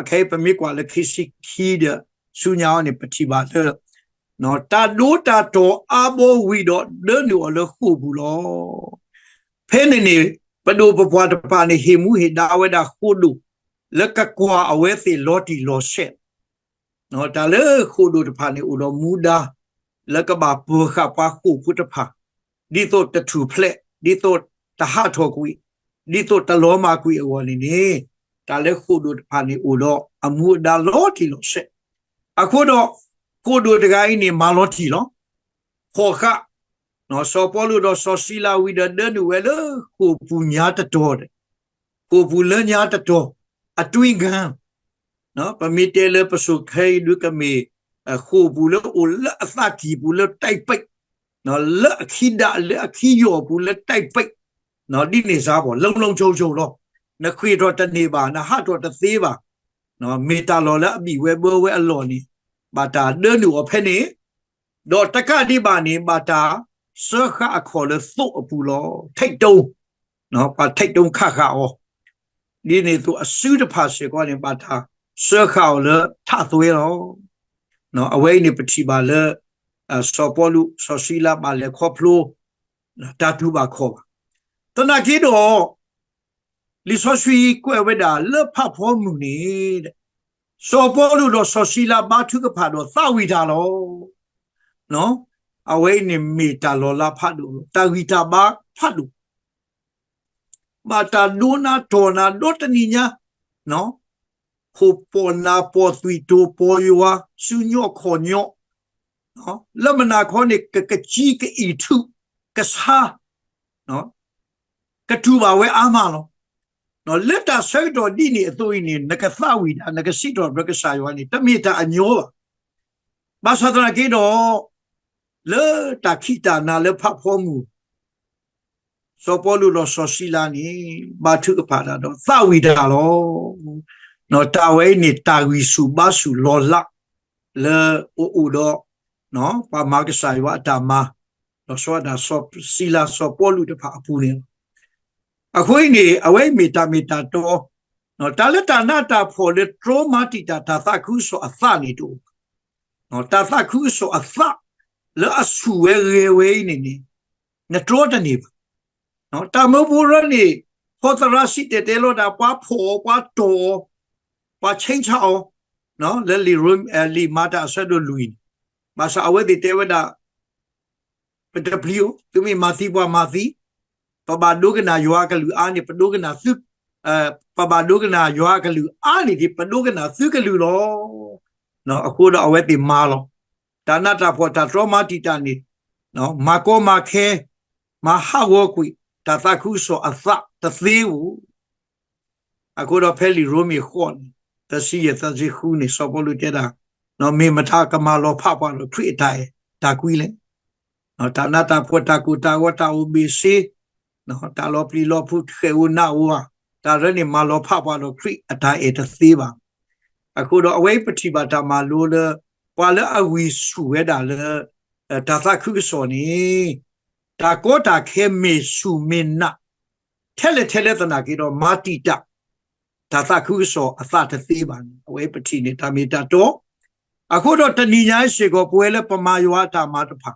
အခဲအံၤပမ့ၢ်ကွၢ်လၢခံဆံခံဒီး ဆူညါအီၤန့ၣ် ပထံၣ်ဘၣ်လၢ တၢ်ဒိတၢ်တီၤအါဘီဝံၤဒီး ဒၢနုာ်အီၤလၢဃိာ်ပူၤလီၤ. ဖဲန့ၣ်န့ၣ် ပဒိၣ်ပပှၢ်တဖၣ်န့ၣ် ဟ့ၣ်မူဟ့ၣ်ဒါဝဲဒၣ်ဃိာ်ဒိၣ် လၢကကွၢ်အဝဲသ့ၣ်လီၤတံၢ်လီၤဆဲး တၢ်လၢဃိာ်ဒိၣ်တဖၣ်န့ၣ် အိၣ်ဒီးမူဒါ လၢကဘၣ်ပၢၤဃာ်ပှၤဃိာ်ဖိတဖၣ်, ဒ်သိးတထူၣ်ဖျဲး, ဒ်သိးတဟးထီၣ်ကွံာ်, ဒ်သိးတလီၤမၢ်ကွံာ်အဂီၢ်န့ၣ်န့ၣ်, တၢ်လၢဃိာ်ဒိၣ်တဖၣ်န့ၣ် အိၣ်ဒီးအမူအဒါလီၤတံၢ်လီၤဆဲး. အဃိဒီး ဃိာ်ဒိၣ်တဂၤအံၤန့ၣ် မၤလီၤတံၢ်လီၤ. ဖီၣ်ဃာ် စီၤပီလူးဒီးစီၤစံလၤဝံၤဒီး ဒၢနုာ်ဝဲလၢဃိာ်ပူၤညါတတီၤ, ဃိာ်ပူၤလၢညါတတီၤ, အတွင်းခံ, ပမ့ၢ်တဲလၢပစိၤခဲအံၤဒုးကမ့ၢ် ဃိာ်ပူၤလၢအိၣ်လၢအသးကံၢ်ပူၤလၢ တိုက်ပိတ်, လၢအခံဒၣ်လၢအခံယီၢ်ပူၤလၢ တိုက်ပိတ်, ဒ်န့ၣ်စ့ၢ်ကီး လီၤလီၤဆိဆိလီၤ. နဃ့ၢ်ထီၣ်တန့ၢ်ဘၣ်, နဟးထီၣ်တသ့ဘၣ်. မ့ၢ်တၢ်လီၢ်လၢအဘံၣ်ဝဲဘၢဝဲအလီၢ်န့ၣ် ဘၣ်တၢ်ဒၢနုာ်အီၤဖဲန့ၣ်, ဒီးတကးဒံးဘၣ်န့ၣ် ဘၣ်တၢ်စၢဃာ်အခီၣ်လၢသိးအပူၤလီၤ. ထိတ်တုံး, ပှၤထိတ်တုံးခးဃာ်အီၤ, ဒ်န့ၣ်အသိးအစုတဖၣ်စ့ၢ်ကီးန့ၣ် ဘၣ်တၢ်စၢဃာ်အီၤလၢထးသွဲလီၤ. အဝဲအံၤန့ၣ်ပထံၣ်ဘၣ်လၢ စီၤပီလူးစီၤစံလၤဘၣ်လဲၤခီဖျိ တၢ်တူၢ်ဘၣ်ခီၣ်ဘၣ်. သနာ်က့ဒီး လံာ်စီဆှံကွဲးဝဲဒၣ်လၢဖးဖီမုၢ်န့ၣ် စီၤပီလူးဒီးစီၤစံလၤဘါထုကဖၣ်ဒီးသးဝံၣ်တၢ်လီၤ. အဝဲအံၤန့ၣ်မ့ၢ်တၢ်လီၤလးဖးဒိၣ်လီၤ. တၢ်ဂံၢ်တၢ်ဘါဖးဒိၣ် ဘၣ်တၢ်ဒိနၤတီၢ်နၤဒီတနံၤညါ, ဟိၣ်ပီၣ်နၢ်ပီၣ်သွံၣ်တိၢ်ပီၢ်ယွၤ စုညီခီၣ်ညီ, လၢမုၢ်နၤခီန့ၣ် ကကကံကအံၣ်ထူၣ်ကဆါ ကတူၢ်ဘၣ်ဝဲအါမးလီၤ. လၢတၢ်ဆၢကတီၢ်ဒ်န့ၣ်အသိးအံၤန့ၣ် နကသးဝံၣ်တၢ် နကစံးထီၣ်ပတြၢၤကစၢ်ယွၤန့ၣ် တမ့ၢ်တၢ်အညီဘၣ်. ဘၣ်ဆၣ်သနာ်က့ဒီး လၢတၢ်ခံးတၢ်နၤလၢဖးဖီမုၢ် စီၤပီလူးဒီးစီၤစံလၤန့ၣ် ဘါထုကဖၣ်တၢ်ဒီးသးဝံၣ်တၢ်လီၤ. တၢ်ဝဲအံၤန့ၣ် တၢ်ဂံၢ်ဆူၣ်ဘါဆူၣ်လီၤလး လၢအအိၣ်ဒီး ပှၤမၤကစၢ်ယွၤအတၢ်မၤ ဒီးစီၤဒၣ်စီၤစံလၤစီၤပီလူးတဖၣ်အပူၤန့ၣ်လီၤ. အဃိအံၤန့ၣ် အဝဲအံၤမ့ၢ်တၢ်မ့ၢ်တၢ်တီ တၢ်လၢတၢ်နးတၢ်ဖှီၣ်လၢတြီမၤတံာ်တာ်တၢ်သးခုကစီၣ်အသးန့ၣ်တအိၣ်ဘၣ်. တၢ်သးခုကစီၣ်အသး လၢအဆူၣ်ဝဲဂဲၤဝဲအံၤန့ၣ်န့ၣ် နတြီတန့ၢ်ဘၣ်. တၢ်မၢဖိရၢန့ၣ် ဖီသရၣ်စံၣ်တဲၤတဲလီၤတၢ် ပှၤဖီၣ်အီၤ ပှၤတီၢ်အီၤ ပှၤဆ့ဆးအီၤ လၢလံာ်ရိ လံာ်မၤတၢ်အဆၢဒိၣ်လွံၢ်န့ၣ် ဘၣ်ဆၣ်အဝဲသ့ၣ်တဲဝဲဒၣ် ပတပျံၤအီၤ, သုမ့ၢ်မၤသံပှၤမၤသံ, ပဘၣ်ဒိကနၣ်ယွၤအကလုၢ်အါန့ၣ် ပဒိကနၣ်သု, ပဘၣ်ဒိကနၣ်ယွၤအကလုၢ်အါန့ၣ်ဒီး ပဒိကနၣ်သုကလုၢ်လီၤ. အဃိဒီးအဝဲသ့ၣ်မၤလီၤ. တၢ်နးတၢ်ဖှီၣ်တၢ်တြီမၤတံာ်တာ်န့ၣ် မၤကီမၤခဲ, မၤဟးဂီၤကွံာ် တၢ်သးခုကစီၣ်အသးတသ့ဧိၤ အဃိဒီးဖဲလံာ်ရိမ့ၤဃိးန့ၣ် သၢဆံယဲၢ်သၢဆံဃုန့ၣ် စီၤပီလူးတဲဒၣ်, မ့ၢ်မတၤကမၤလီၤဖးပှၤဒီးခရံာ်အတၢ်အဲၣ်တၢ်ကွံလဲၣ်. တၢ်နးတၢ်ဖှီၣ်တၢ်ကိၢ်တၢ်ဂီၤတၢ်အိၣ်ဘ့ၣ်ဆ့, တၢ်လီၤပျံၤလီၤဖုးဃဲးဧိၤနးဧိၤဧါ, တၢ်လၢန့ၣ်မၤလီၤဖးပှၤဒီးခရံာ်အတၢ်အဲၣ်တသ့ဘၣ်. အဃိဒီးအဝဲအံၤပထံၣ်ဘၣ်တၢ်မၤလိလၢ ပှၤလၢအဂံၢ်ဆူၣ်ဝဲဒၣ်လၢ တၢ်သးခုကစီၣ်န့ၣ် တၢ်ကီတၢ်ခဲမ့ၢ်ဆူၣ်မ့ၢ်နး ထဲလဲၣ်ထဲလဲၣ်သနာ်က့ဒီး မၤတံာ်တာ် တၢ်သးခုကစီၣ်အသးတသ့ဘၣ်န့ၣ် အဝဲပထံၣ်န့ၣ် တၢ်မ့ၢ်တၢ်တီ. အဃိဒီးတနံၤညါအံၤစ့ၢ်ကီး ပဝဲလၢပမၤယွၤအတၢ်မၤတဖၣ်,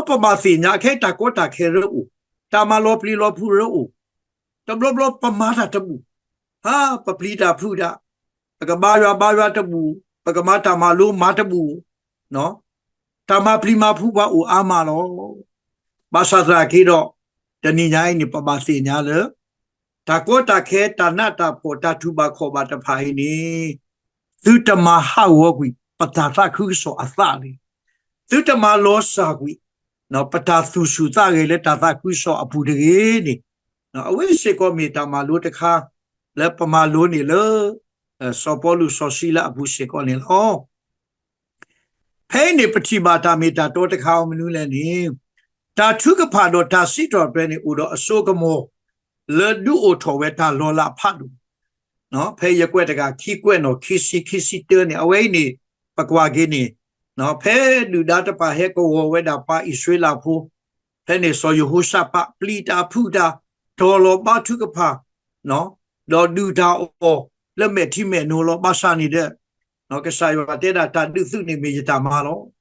ပဘၣ်သ့ၣ်ညါခဲအံၤ တၢ်ကီတၢ်ခဲရၢအိၣ်, တၢ်မၤလီၤပျံၤလီၤဖုးရၢအိၣ်, တဘျီဘျီပမၤတၢ်တဘူၣ်, ဟါ ပပျံၤတၢ်ဖုးတၢ်, ပကဘါယွၤဘါယွၤတဘူၣ်, ပကမၤတၢ်မၤလိမၤတဘူၣ်, တၢ်မၤပျံၤမၤဖုးပှၤအိၣ်အါမးလီၤ. ဘၣ်ဆၣ်သနာ်က့ဒီး တနံၤညါအံၤန့ၣ် ပဘၣ်သ့ၣ်ညါလၢ တၢ်ကီတၢ်ခဲ တၢ်နးတၢ်ဖှီၣ် တၢ်တူၢ်ဘၣ်ခီၣ်ဘၣ်တဖၣ်အံၤန့ၣ် သုတမၤဟးဂီၤကွံာ် ပတၢ်သးခုကစီၣ်အသးတဂ့ၤ, သုတမၤလီၤစၢ်ကွံာ် ပတၢ်သူၣ်ဆူၣ်သးဂဲၤလၢတၢ်သးခုကစီၣ်အပူၤတဂ့ၤန့ၣ်, အဝဲစ့ၢ်ကီးမ့ၢ်တၢ်မၤလိတခါ လၢပမၤလိန့ၣ်လၢ စီၤပီလူးစီၤစံလၤအပူၤစ့ၢ်ကီးန့ၣ်လီၤ. ဖဲအံၤန့ၣ် ပထံၣ်ဘၣ်တၢ်မ့ၢ်တၢ်တီတခါအီၤမနုၤလဲၣ်န့ၣ်, တၢ်ထုကဖၣ်ဒီးတၢ်စံးထီၣ်ပတြၢၤန့ၣ် အိၣ်ဒီးအစိကမီၤ လၢဒုးအိၣ်ထီၣ်ဝဲတၢ်လီၤလးဖးဒိၣ်, ဖဲယကွဲးတဂၤ ခံကွဲးနီၣ် ခံဆံ ခံဆံတၢန့ၣ် အဝဲအံၤန့ၣ် ပကွၢ်က့ၤန့ၣ်, ဖဲဒုၣ်ဒါတဖၣ်ဟဲကဝီၤဝဲဒၣ်ပှၤအံၣ်စရ့လးဖိ ဖဲန့ၣ်စီၤယဟိၤၡဖး ပျံၤတၢ်ဖုးတၢ် တီၤလီၤဘါထုကဖၣ် ဒီးဒုၣ်တၢ်အီၣ်လၢမဲာ်ထံမဲာ်နိလီၤ. ဘၣ်ဆၣ်န့ၣ်ဒီး ကစၢ်ယွၤတဲဒၣ် တၢ်ဒုးသုးန့ၣ်မ့ၢ်ယတၢ်မၤလီၤ.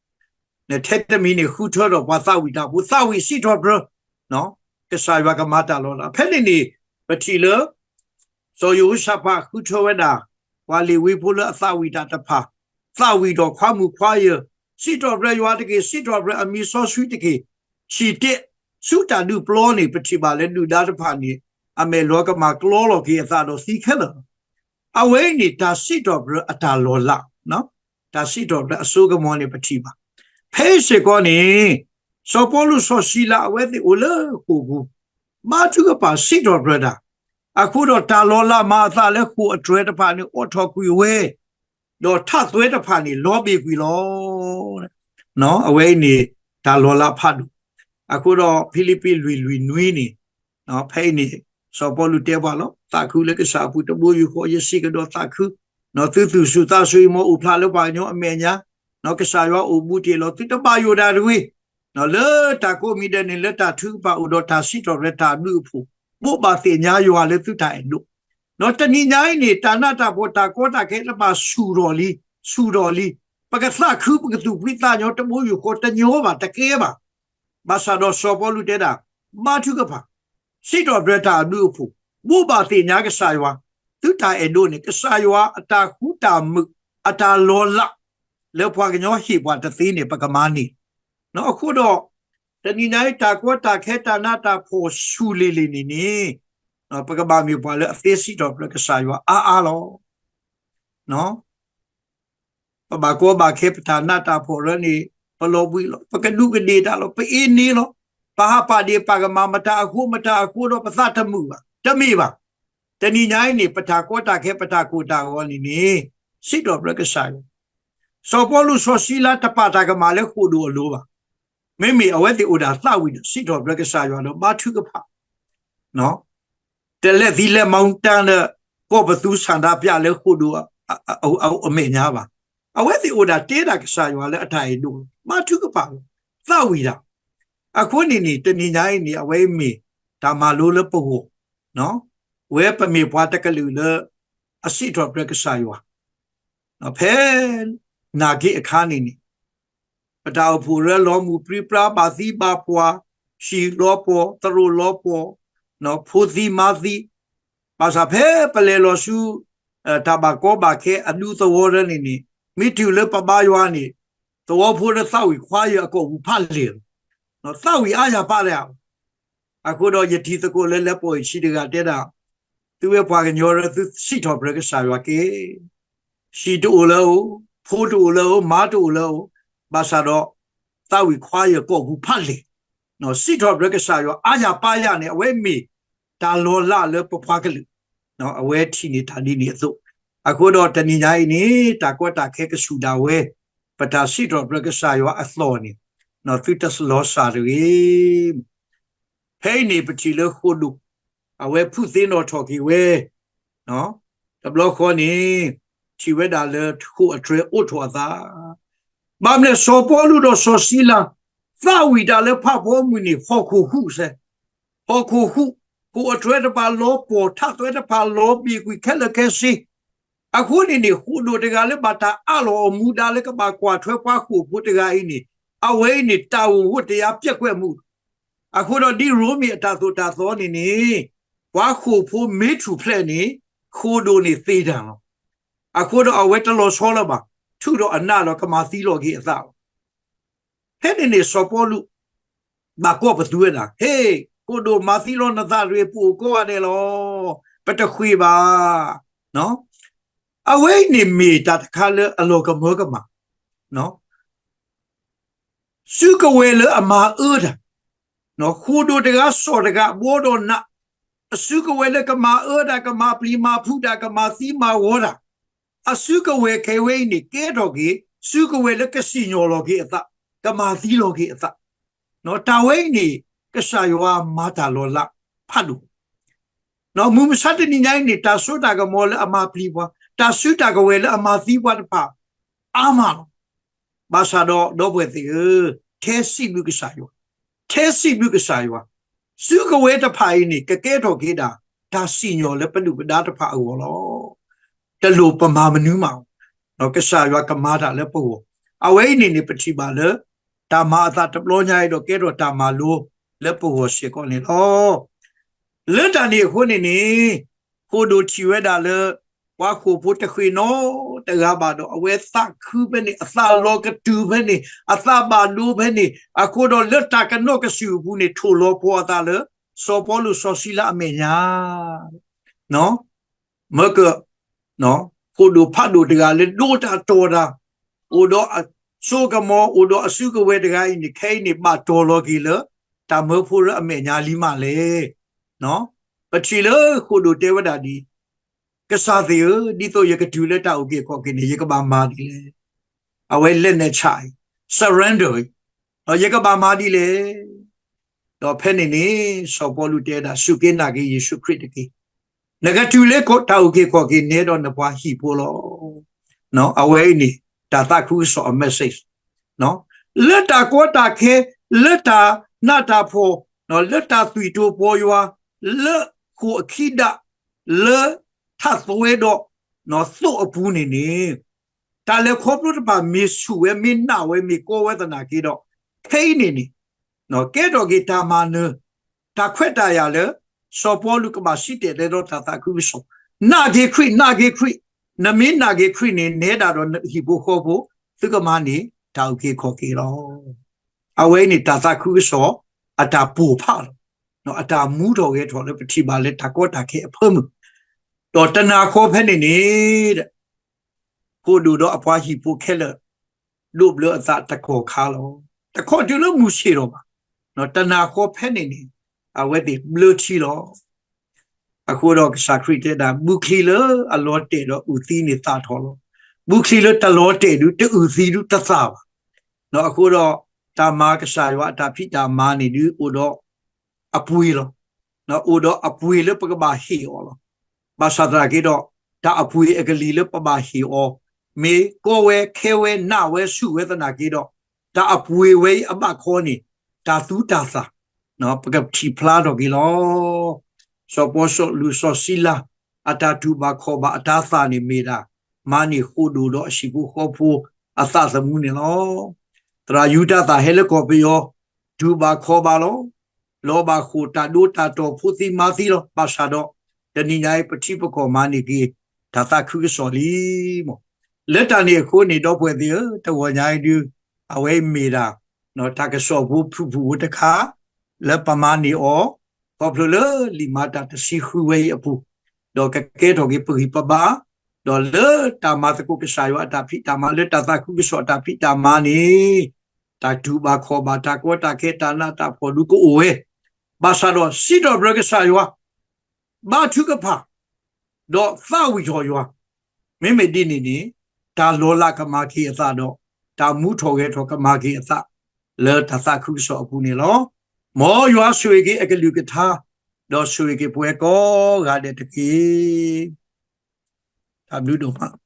နထဲတမံၤန့ၣ် ဃုထၢဒီးပှၤသးဝံၣ်တၢ်ဖိ သးဝံၣ်စံးထီၣ်ပတြၢၤ ကစၢ်ယွၤကမၤတၢ်လီၤလး. ဖဲန့ၣ်န့ၣ် ပထံၣ်လၢ စီၤယဟိၤၡဖးဃုထၢဝဲဒၣ် ပှၤလ့ၤဝ့ဖိလၢအသးဝံၣ်တၢ်တဖၣ်, သးဝံၣ်ဒီးခွါမုၣ်ခွါယၢၢ်, စံးထီၣ်ပတြၢၤယွၤတက့ၢ်, စံးထီၣ်ပတြၢၤအမံၤစီဆှံတက့ၢ်, ဆံးတဲဆူတၢ်ဒုးပျီန့ၣ် ပထံၣ်ဘၣ်လၢဒုၣ်ဒါတဖၣ်န့ၣ် အမဲာ်လီၤကမၣ်ကျီလီၤက့ၤအသးဒီးသံခဲလၢာ်လီၤ. အဝဲအံၤန့ၣ် တၢ်စံးထီၣ်ပတြၢၤအတၢ်လီၤလး, တၢ်စံးထီၣ်ပတြၢၤအစိကမီၤန့ၣ်ပထံၣ်ဘၣ်. ဖဲအံၤစ့ၢ်ကီးန့ၣ် စီၤပီလူးစီၤစံလၤအဝဲသ့ၣ်အိၣ်လၢဃိာ်ပူၤ, ဘါထုကဖၣ်စံးထီၣ်ပတြၢၤတၢ်, အဃိဒီးတၢ်လီၤလးမၤအသးလၢဃိာ်အတြဲၤတဖၣ်န့ၣ် အိးထီၣ်ကွံာ်ဝဲ ဒီးထးသွဲတဖၣ်န့ၣ် လီၤဘ့ၣ်ကွံာ်လီၤ. အဝဲအံၤန့ၣ် တၢ်လီၤလးဖးဒိၣ်. အဃိဒီးဖံလံးပံးလွံၢ်လွံၢ်နွံန့ၣ် ဖဲအံၤန့ၣ် စီၤပီလူးတဲပှၤလီၤ, သးခုလၢကစၢ်အပူၤတဘိယူၢ်ဃီ, ယစံးကဒီးသးခု, သုသူၣ်ဆူၣ်သးဆူၣ်အံၤ မ်အအိၣ်ဖျါလၢပှၤကညီအမဲာ်ညါ, ကစၢ်ယွၤအိၣ်ဘူးတ့ၢ်လီၤ, သုတဘၣ်ယိၣ်ဒၣ်တဂ့ၤ, လၢတၢ်ကိးမံၤဒဲးန့ၣ် လၢတၢ်ထုကဖၣ်အိၣ်ဒီးတၢ်စံးထီၣ်ပတြၢၤတၢ်ဘျုးအဖှိၣ်, ဘိးဘၣ်သ့ၣ်ညါယွၤလၢသုတၢ်အဲၣ်ဒိၣ်, ဒီးတနံၤညါအံၤန့ၣ် တၢ်နးတၢ်ဖှီၣ်တၢ်ကီတၢ်ခဲ တဘၣ်ဆူၣ်ထီၣ်လံ, ဆူၣ်ထီၣ်လံ, ပကသးခုပကသူၣ်ဖှံသးညီတဘိယူၢ်ဃီတညီဘၣ်တကဲဘၣ်. ဘၣ်ဆၣ်ဒီးစီၤပီလူးတဲဒၣ်, ဘါထုကဖၣ်, စံးထီၣ်ပတြၢၤတၢ်အဘျုးအဖှိၣ်, ဘိးဘၣ်သ့ၣ်ညါကစၢ်ယွၤ, သုတၢ်အဲၣ်ဒိၣ်န့ၣ် ကစၢ်ယွၤအတၢ်ဃူတၢ်မုာ်, အတၢ်လီၤလး, လၢပှၤကညီဟ့ၣ်ပှၤတသ့န့ၣ် ပကမၤန့ၢ်, အဃိဒီး တနံၤညါအံၤ တၢ်ကီတၢ်ခဲတၢ်နးတၢ်ဖှီၣ်ဆူၣ်လ့ၤလ့ၤန့ၣ်န့ၣ်, ပကဘၣ်မ့ၢ်ပှၤလၢအသ့စံးထီၣ်ပတြၢၤကစၢ်ယွၤအါအါလီၤ. ပဘၣ်ကီဘၣ်ခဲပတၢ်နးတၢ်ဖှီၣ်လၢန့ၣ်, ပလီၤဘှံးလီၤ, ပကဒူးကဒ့ၣ်တၢ်လီၤ, ပအ့န့လီၤ, ပဟးပာ်ဒ့ၣ်ပာ်ကမၣ်မတၤအဃိမတၤအဃိဒီး ပသးတမုာ်ဘၣ်, တမ့ၢ်ဘၣ်. တနံၤညါအံၤန့ၣ် ပတၢ်ကီတၢ်ခဲပတၢ်ကိၢ်တၢ်ဂီၤန့ၣ်န့ၣ်, စံးထီၣ်ပတြၢၤကစၢ်ယွၤ, စီၤပီလူးစီၤစံလၤတပာ်တၢ်ကမၣ်လၢဃိာ်ဒိၣ်အလိၤဘၣ်. မ့မ့ၢ်အဝဲသ့ၣ်အိၣ်ဒၣ်သးဝံၣ်ဒီး စံးထီၣ်ပတြၢၤကစၢ်ယွၤဒီးဘါထုကဖၣ် တလဲၤသံလဲၤမၤတၢ်ဒီး ကီၢ်ပသူဆန္ဒပြလၢဃိာ်ဒိၣ်အမဲာ်ညါဘၣ်. အဝဲသ့ၣ်အိၣ်ဒၣ်တဲဒၣ်ကစၢ်ယွၤလၢအတၢ်အဲၣ်ဒိၣ်လီၤ. ဘါထုကဖၣ်လီၤ. သးဝံၣ်တၢ်. အဃိန့ၣ်န့ၣ် တနံၤညါအံၤန့ၣ် အဝဲအံၤမ့ၢ်တၢ်မၤလိလၢပဂီၢ်, ဝဲပမ့ၢ်ပှၤတကလုာ်လၢ အစံးထီၣ်ပတြၢၤကစၢ်ယွၤ ဖဲနာ်က့အခါန့ၣ်န့ၣ် ပတၢ်အိၣ်ဖှိၣ်လၢလီၤမုၢ်ပြံပြါ ဘၣ်သံဘၣ်ပှၢ်, ဟံၣ်လီၤပှီၢ်, သရိာ်လီၤပှီၢ်, ဖိသံမါသံ, ဘၣ်ဆၣ်ဖဲပလဲၤလီၤဆူ တၢ်ဘၣ်ကီဘၣ်ခဲအဒူသဝီလၢန့ၣ်န့ၣ် မ့ၢ်တုၤလၢပဘါယွၤန့ၣ် သဝီဖိလၢသးဝံၣ်ခွါယၢ်အကိာ်ပူၤဖးလဲၢ်လီၤ. သးဝံၣ်အါယၤပာ်လၢ အဃိဒီးယထံၣ်သကိးလၢလၢပှဲၤဆံတဂၤတဲဒၣ်, သုဝဲပှၤကညီလၢသုစံးထီၣ်ပတြၢၤကစၢ်ယွၤက့ ဟံၣ်တအိၣ်လၢအအိၣ်, ဖိတအိၣ်လၢအအိၣ်, မါတအိၣ်လၢအအိၣ်, ဘၣ်ဆၣ်ဒီး သးဝံၣ်ခွါယၢ်ကိာ်ပူၤဖးလဲၢ်, စံးထီၣ်ပတြၢၤကစၢ်ယွၤအါယၤပာ်ယၤန့ၣ် အဝဲမ့ၢ်တၢ်လီၤလးလၢပပှၤကလုာ်, အဝဲထံၣ်န့ၢ်တၢ်ဒ်န့ၣ်အသိး, အဃိဒီးတနံၤညါအံၤန့ၣ် တၢ်ကီတၢ်ခဲကဆူၣ်ဒၣ်ဝဲ, ပတၢ်စံးထီၣ်ပတြၢၤကစၢ်ယွၤအသီၣ်န့ၣ် သုတလီၤစၢ်တဂ့ၤ ဖဲအံၤန့ၣ် ပထံၣ်လၢဃိာ်ဒိၣ်, အဝဲဖုးသ့ၣ်နီၣ်ထီၣ်က့ၤဝဲ, တဘျီဃီန့ၣ် ထံၣ်ဝဲဒၣ်လၢဃိာ်အတြဲၤအိးထီၣ်အသး, ဘၣ်မနုၤလဲၣ် စီၤပီလူးဒီးစီၤစံလၤ သးဝံၣ်တၢ်လၢဖးဖီမုၢ်န့ၣ် ဟီၣ်ခိၣ်ဟူးစဲ, ဟီၣ်ခိၣ်ဟူး, ဃိာ်အတြဲၤတဖၣ်လီၤပှီၢ် ထးသွဲတဖၣ်လီၤဘ့ၣ်ကွံာ်ခဲလၢာ်ခဲဆ့ အဃိန့ၣ်န့ၣ် ဃိာ်ဒိၣ်တဂၤလၢဘၣ်တၢ်အးလီၤအီၤမူဒါလၢကဘၣ်ကွၢ်ထွဲပှၤဃိာ်ဖိတဂၤအံၤန့ၣ် အဝဲအံၤန့ၣ် တၢ်အိၣ်ဝိတယါပျက်ကွယ်မှု, အဃိဒီးဒ်ရိမ့ၤအတၢ်သိၣ်တၢ်သီန့ၣ်န့ၣ် ပှၤဃိာ်ဖိမ့ၢ်ထူၣ်ဖျဲးန့ၣ် ဃိာ်ဒိၣ်န့ၣ်သ့တၢ်လီၤ. အဃိဒီးအဝဲတလီၤဆီလၢၤဘၣ်, ထုးဒီးအနးဒီးကမၤသံလီၤက့ၤအသးလီၤ. ဖဲန့ၣ်န့ၣ် စီၤပီလူး ဘၣ်ကိးပသူဝဲဒၣ်, ဟ့ၣ်, ဃိာ်ဒိၣ်မၤသံလီၤနသးတဂ့ၤ, ပအိၣ်ကိးဂၤဒဲးလီၤ, ပတဃ့ၢ်ဘၣ်. အဝဲအံၤန့ၣ်မ့ၢ်တၢ်တခါလၢအလီၤကမၢကမၣ်, စုကဝဲၤလၢအမၤအၢတၢ်, ဃိာ်ဒိၣ်တဂၤ စီၣ်တဂၤ ဘှီဒီးနး, အစုကဝဲၤလၢကမၤအၢတၢ် ကမၤပျံၤမၤဖုးတၢ် ကမၤသံမၤဝီတၢ်, အစုကဝဲၤခဲဝဲအံၤန့ၣ် ကဲထီၣ်က့ၤ စုကဝဲၤလၢကစံၣ်ညီၣ်လီၤက့ၤအသး, ကမၤသံလီၤက့ၤအသး, တၢ်ဝဲအံၤန့ၣ် ကစၢ်ယွၤမၤတၢ်လီၤလးဖးဒိၣ် မုၢ်မဆါတနံၤညါအံၤန့ၣ် တၢ်စိတၢ်ကမီၤလၢအမၤပျံၤပှၤ, တၢ်စုတၢ်ကဝဲၤလၢအမၤသံပှၤတဖၣ် အါမးလီၤ. ဘၣ်ဆၣ်ဒီး ဒီပုၢ်ဝဲၢ်သ့ၣ်ဧၢ, ထဲစံးဘျုးကစၢ်ယွၤ, ထဲစံးဘျုးကစၢ်ယွၤ, စုကဝဲၤတဖၣ်အံၤန့ၣ် ကကဲထီၣ်က့ၤဒၣ် တၢ်စံၣ်ညီၣ်လၢပဒုၣ်ပဒါတဖၣ်အဂီၢ်လီၤ. တလိၣ်ပမၤမနုၤမး, ကစၢ်ယွၤကမၤတၢ်လၢပဂီၢ်, အဝဲအံၤန့ၣ်န့ၣ် ပထံၣ်ဘၣ်လၢ တၢ်မၤအသးတဘျီညါအံၤဒီး ကဲထီၣ်တၢ်မၤလိလၢပဂီၢ်စ့ၢ်ကီးန့ၣ်လီၤ. လၢတၢ်န့ၣ်အဃိန့ၣ်န့ၣ်, ဃိာ်ဒိၣ်ထံၣ်ဝဲဒၣ်လၢ ပှၤဃိာ်ဖိတဃ့ၢ်နီတဂၤဘၣ်ဒီး အဝဲသးခုဖဲန့ၣ်, အသးလီၤကတုၤဖဲန့ၣ်, အသးဘၣ်ဒိဖဲန့ၣ်, အဃိဒီးလၢတၢ်ကနီၣ်ကစၢ်အပူၤန့ၣ် ထိၣ်လီၤပှီၤအသးလၢ စီၤပီလူးစီၤစံလၤအမဲာ်ညါ မၢက ဃိာ်ဒိၣ်ဖးဒိၣ်တဂၤလၢဒိတၢ်တီၤတၢ်, အိၣ်ဒီးအစိကမီၤ အိၣ်ဒီးအစုကဝဲၤတဂၤအံၤန့ၣ် ခဲအံၤန့ၣ် ဘၣ်တီၤလီၤက့ၤလၢ တၢ်မၢဖိလၢအမဲာ်ညါလံမးလဲၣ်. ပထံၣ်လၢဃိာ်ဒိၣ်တဲဝဲဒၣ်ဒ်အံၤ, ကစၢ်သ့ၣ်ဧၢ, ဒ်သိးယကတုၤလၢတၢ်အုၣ်က့ၤခီၣ်က့ၤန့ၣ် ယကဘၣ်မၤဒ်လဲၣ်. အဝဲလဲၤနၢ်ဆၣ်အံၤ surrender အံၤ, ဒီးယကဘၣ်မၤဒ်လဲၣ်. ဒီးဖဲန့ၣ်န့ၣ် စီၤပီလူးတဲဒၣ် စူၢ်က့ၤနာ်က့ၤယ့ၣ်ၡူးခရံာ်တက့ၢ်. နကတုၤလၢတၢ်အုၣ်က့ၤခီၣ်က့ၤ နဲဒီးနပှၤဟံၣ်ဖိလီၤ. အဝဲအံၤန့ၣ် တၢ်သးခုကစီၣ်အ message လၢတၢ်ကီတၢ်ခဲ, လၢတၢ်နးတၢ်ဖှီၣ်, လၢတၢ်သွံၣ်တိၤပီယွၤ, လၢဃိာ်အခံဒၣ်, လၢထးသွဲဒီးသိးအပူၤန့ၣ်န့ၣ်, တၢ်လဲၤခီဖျိတဖၣ်မ့ၢ်ဆူၣ်ဝဲ မ့ၢ်နးဝဲ မ့ၢ်ကီဝဲသနာ်က့ဒီး, ခဲအံၤန့ၣ်န့ၣ် ကဲထီၣ်က့ၤတၢ်မၤနၢၤ, တၢ်ခွဲးတၢ်ယာ်လၢ စီၤပီလူးကဘၣ်စံၣ်တဲၤတဲလီၤတၢ်သးခုကစီၣ်, နာ်က့ၤခရံာ်, နာ်က့ၤခရံာ်, နမ့ၢ်နာ်က့ၤခရံာ်န့ၣ် နဲဒၣ်ဒီးနဟံၣ်ဖိဃီဖိ, သုကမၤန့ၢ်တၢ်အုၣ်က့ၤခီၣ်က့ၤလီၤ. အဝဲအံၤန့ၣ် တၢ်သးခုကစီၣ်အတၢ်ပိၢ်ဖးလီၤ. အတၢ်မူထီၣ်ဂဲၤထီၣ်လၢပထံၣ်ဘၣ်လၢတၢ်ကီတၢ်ခဲအဖၢမုၢ်, ဒီးတနၤဃီဖဲန့ၣ်န့ၣ် ဃိာ်ဒိၣ်ဒီးအပှၤဟံၣ်ဖိခဲလၢာ် ဒိးဘျၢအသးတကီၢ်ခါလီၤ. တခီတုၤလၢမုၢ်ဆ့ၣ်ထီၣ်ဘၣ်, တနၤဃီဖဲန့ၣ်န့ၣ် အဝဲသ့ၣ်ဘျၢထံလီၤ. အဃိဒီးကစၢ်ခရံာ်တဲဒၣ် ဘုချံလၢအလီၤတဲာ်ဒီးအုၣ်သံန့ၣ်သၣ်ထီၣ်လီၤ. ဘုချံလၢတလီၤတဲာ်ဒုး တအုၣ်သံဒုးတသၣ်ဘၣ်. အဃိဒီး တၢ်မၤကစၢ်ယွၤအတၢ်ဖံးတၢ်မၤန့ၣ်ဒုး အိၣ်ဒီးအပှ့ၤလီၤ. အိၣ်ဒီးအပှ့ၤလၢပကဘၣ်ဟ့ၣ်အီၤလီၤ. ဘၣ်ဆၣ်သနာ်က့ဒီး တၢ်အပှ့ၤအကလံၤလၢပဘၣ်ဟ့ၣ်အီၤ မ့ၢ်ကီဝဲ ခဲဝဲ နးဝဲ ဆူၣ်ဝဲသနာ်က့ဒီး, တၢ်အပှ့ၤဝဲအံၤအဘၣ်ခီန့ၣ် တၢ်သူတၢ်သၣ် ပကထံၣ်ဖျါထီၣ်က့ၤလီၤ. စီၤပီလူးစီၤစံလၤ အတၢ်တူၢ်ဘၣ်ခီၣ်ဘၣ်အတၢ်သၣ်န့ၣ်မ့ၢ်ဒၣ် မၤန့ၢ်ဃိာ်ဒိၣ်ဒီးအဟံၣ်ဖိဃီဖိအသးသမူန့ၣ်လီၤ. သရၣ်ယူဒၤသၣ်ဟဲလၢကီၢ်ပယီၤ တူၢ်ဘၣ်ခီၣ်ဘၣ်လီၤ. လီၤဘၣ်ဃိာ်တၢ်ဒိတၢ်တီၢ် ဖိသံမါသံလီၤ. ဘၣ်ဆၣ်ဒီး တနံၤညါအံၤ ပထံပကီၢ်မၤန့ၢ်က့ၤ တၢ်သးခုကစီၣ်လံမး. လၢတၢ်န့ၣ်အဃိန့ၣ် ဒီပုၢ်ဝဲၢ်သ့ၣ်ဧၢ, တဂီၤညါအံၤဒုး အဝဲအံၤမ့ၢ်ဒၣ် တၢ်ကစီၣ်ဖိဖုၣ်ဖုၣ်ဖိတခါ လၢပမၤန့ၢ်အီၤ ခီဖျိလၢလံာ်မၤတၢ်တဆံဃုဝဲအံၤအပူၤ, ဒီးကကဲထီၣ်က့ၤပဂံၢ်ပဘါ, ဒီးလၢတၢ်မၤသကိးကစၢ်ယွၤအတၢ်ဖံးတၢ်မၤ လၢတၢ်သးခုကစီၣ်အတၢ်ဖံးတၢ်မၤန့ၣ် တၢ်တူၢ်ဘၣ်ခီၣ်ဘၣ် တၢ်ကီတၢ်ခဲ တၢ်နးတၢ်ဖှီၣ်ဒုးကအိၣ်ဝဲ, ဘၣ်ဆၣ်ဒီးစံးထီၣ်ပတြၢၤကစၢ်ယွၤ ဘါထုကဖၣ် ဒီးသးဝံၣ်ထီၣ်ယွၤ, မ့မ့ၢ်ဒ်န့ၣ်န့ၣ် တၢ်လီၤလးကမၤက့ၤအသးဒီး တၢ်မူထီၣ်ဂဲၤထီၣ်ကမၤက့ၤအသး လၢတၢ်သးခုကစီၣ်အပူၤန့ၣ်လီၤ. မ်ယွၤဆိၣ်ဂ့ၤက့ၤအကလုၢ်ကထါ, ဒီးဆိၣ်ဂ့ၤက့ၤပဝဲကိးဂၤဒဲးတက့ၢ်. တၢ်ဘျုးဒိၣ်မး.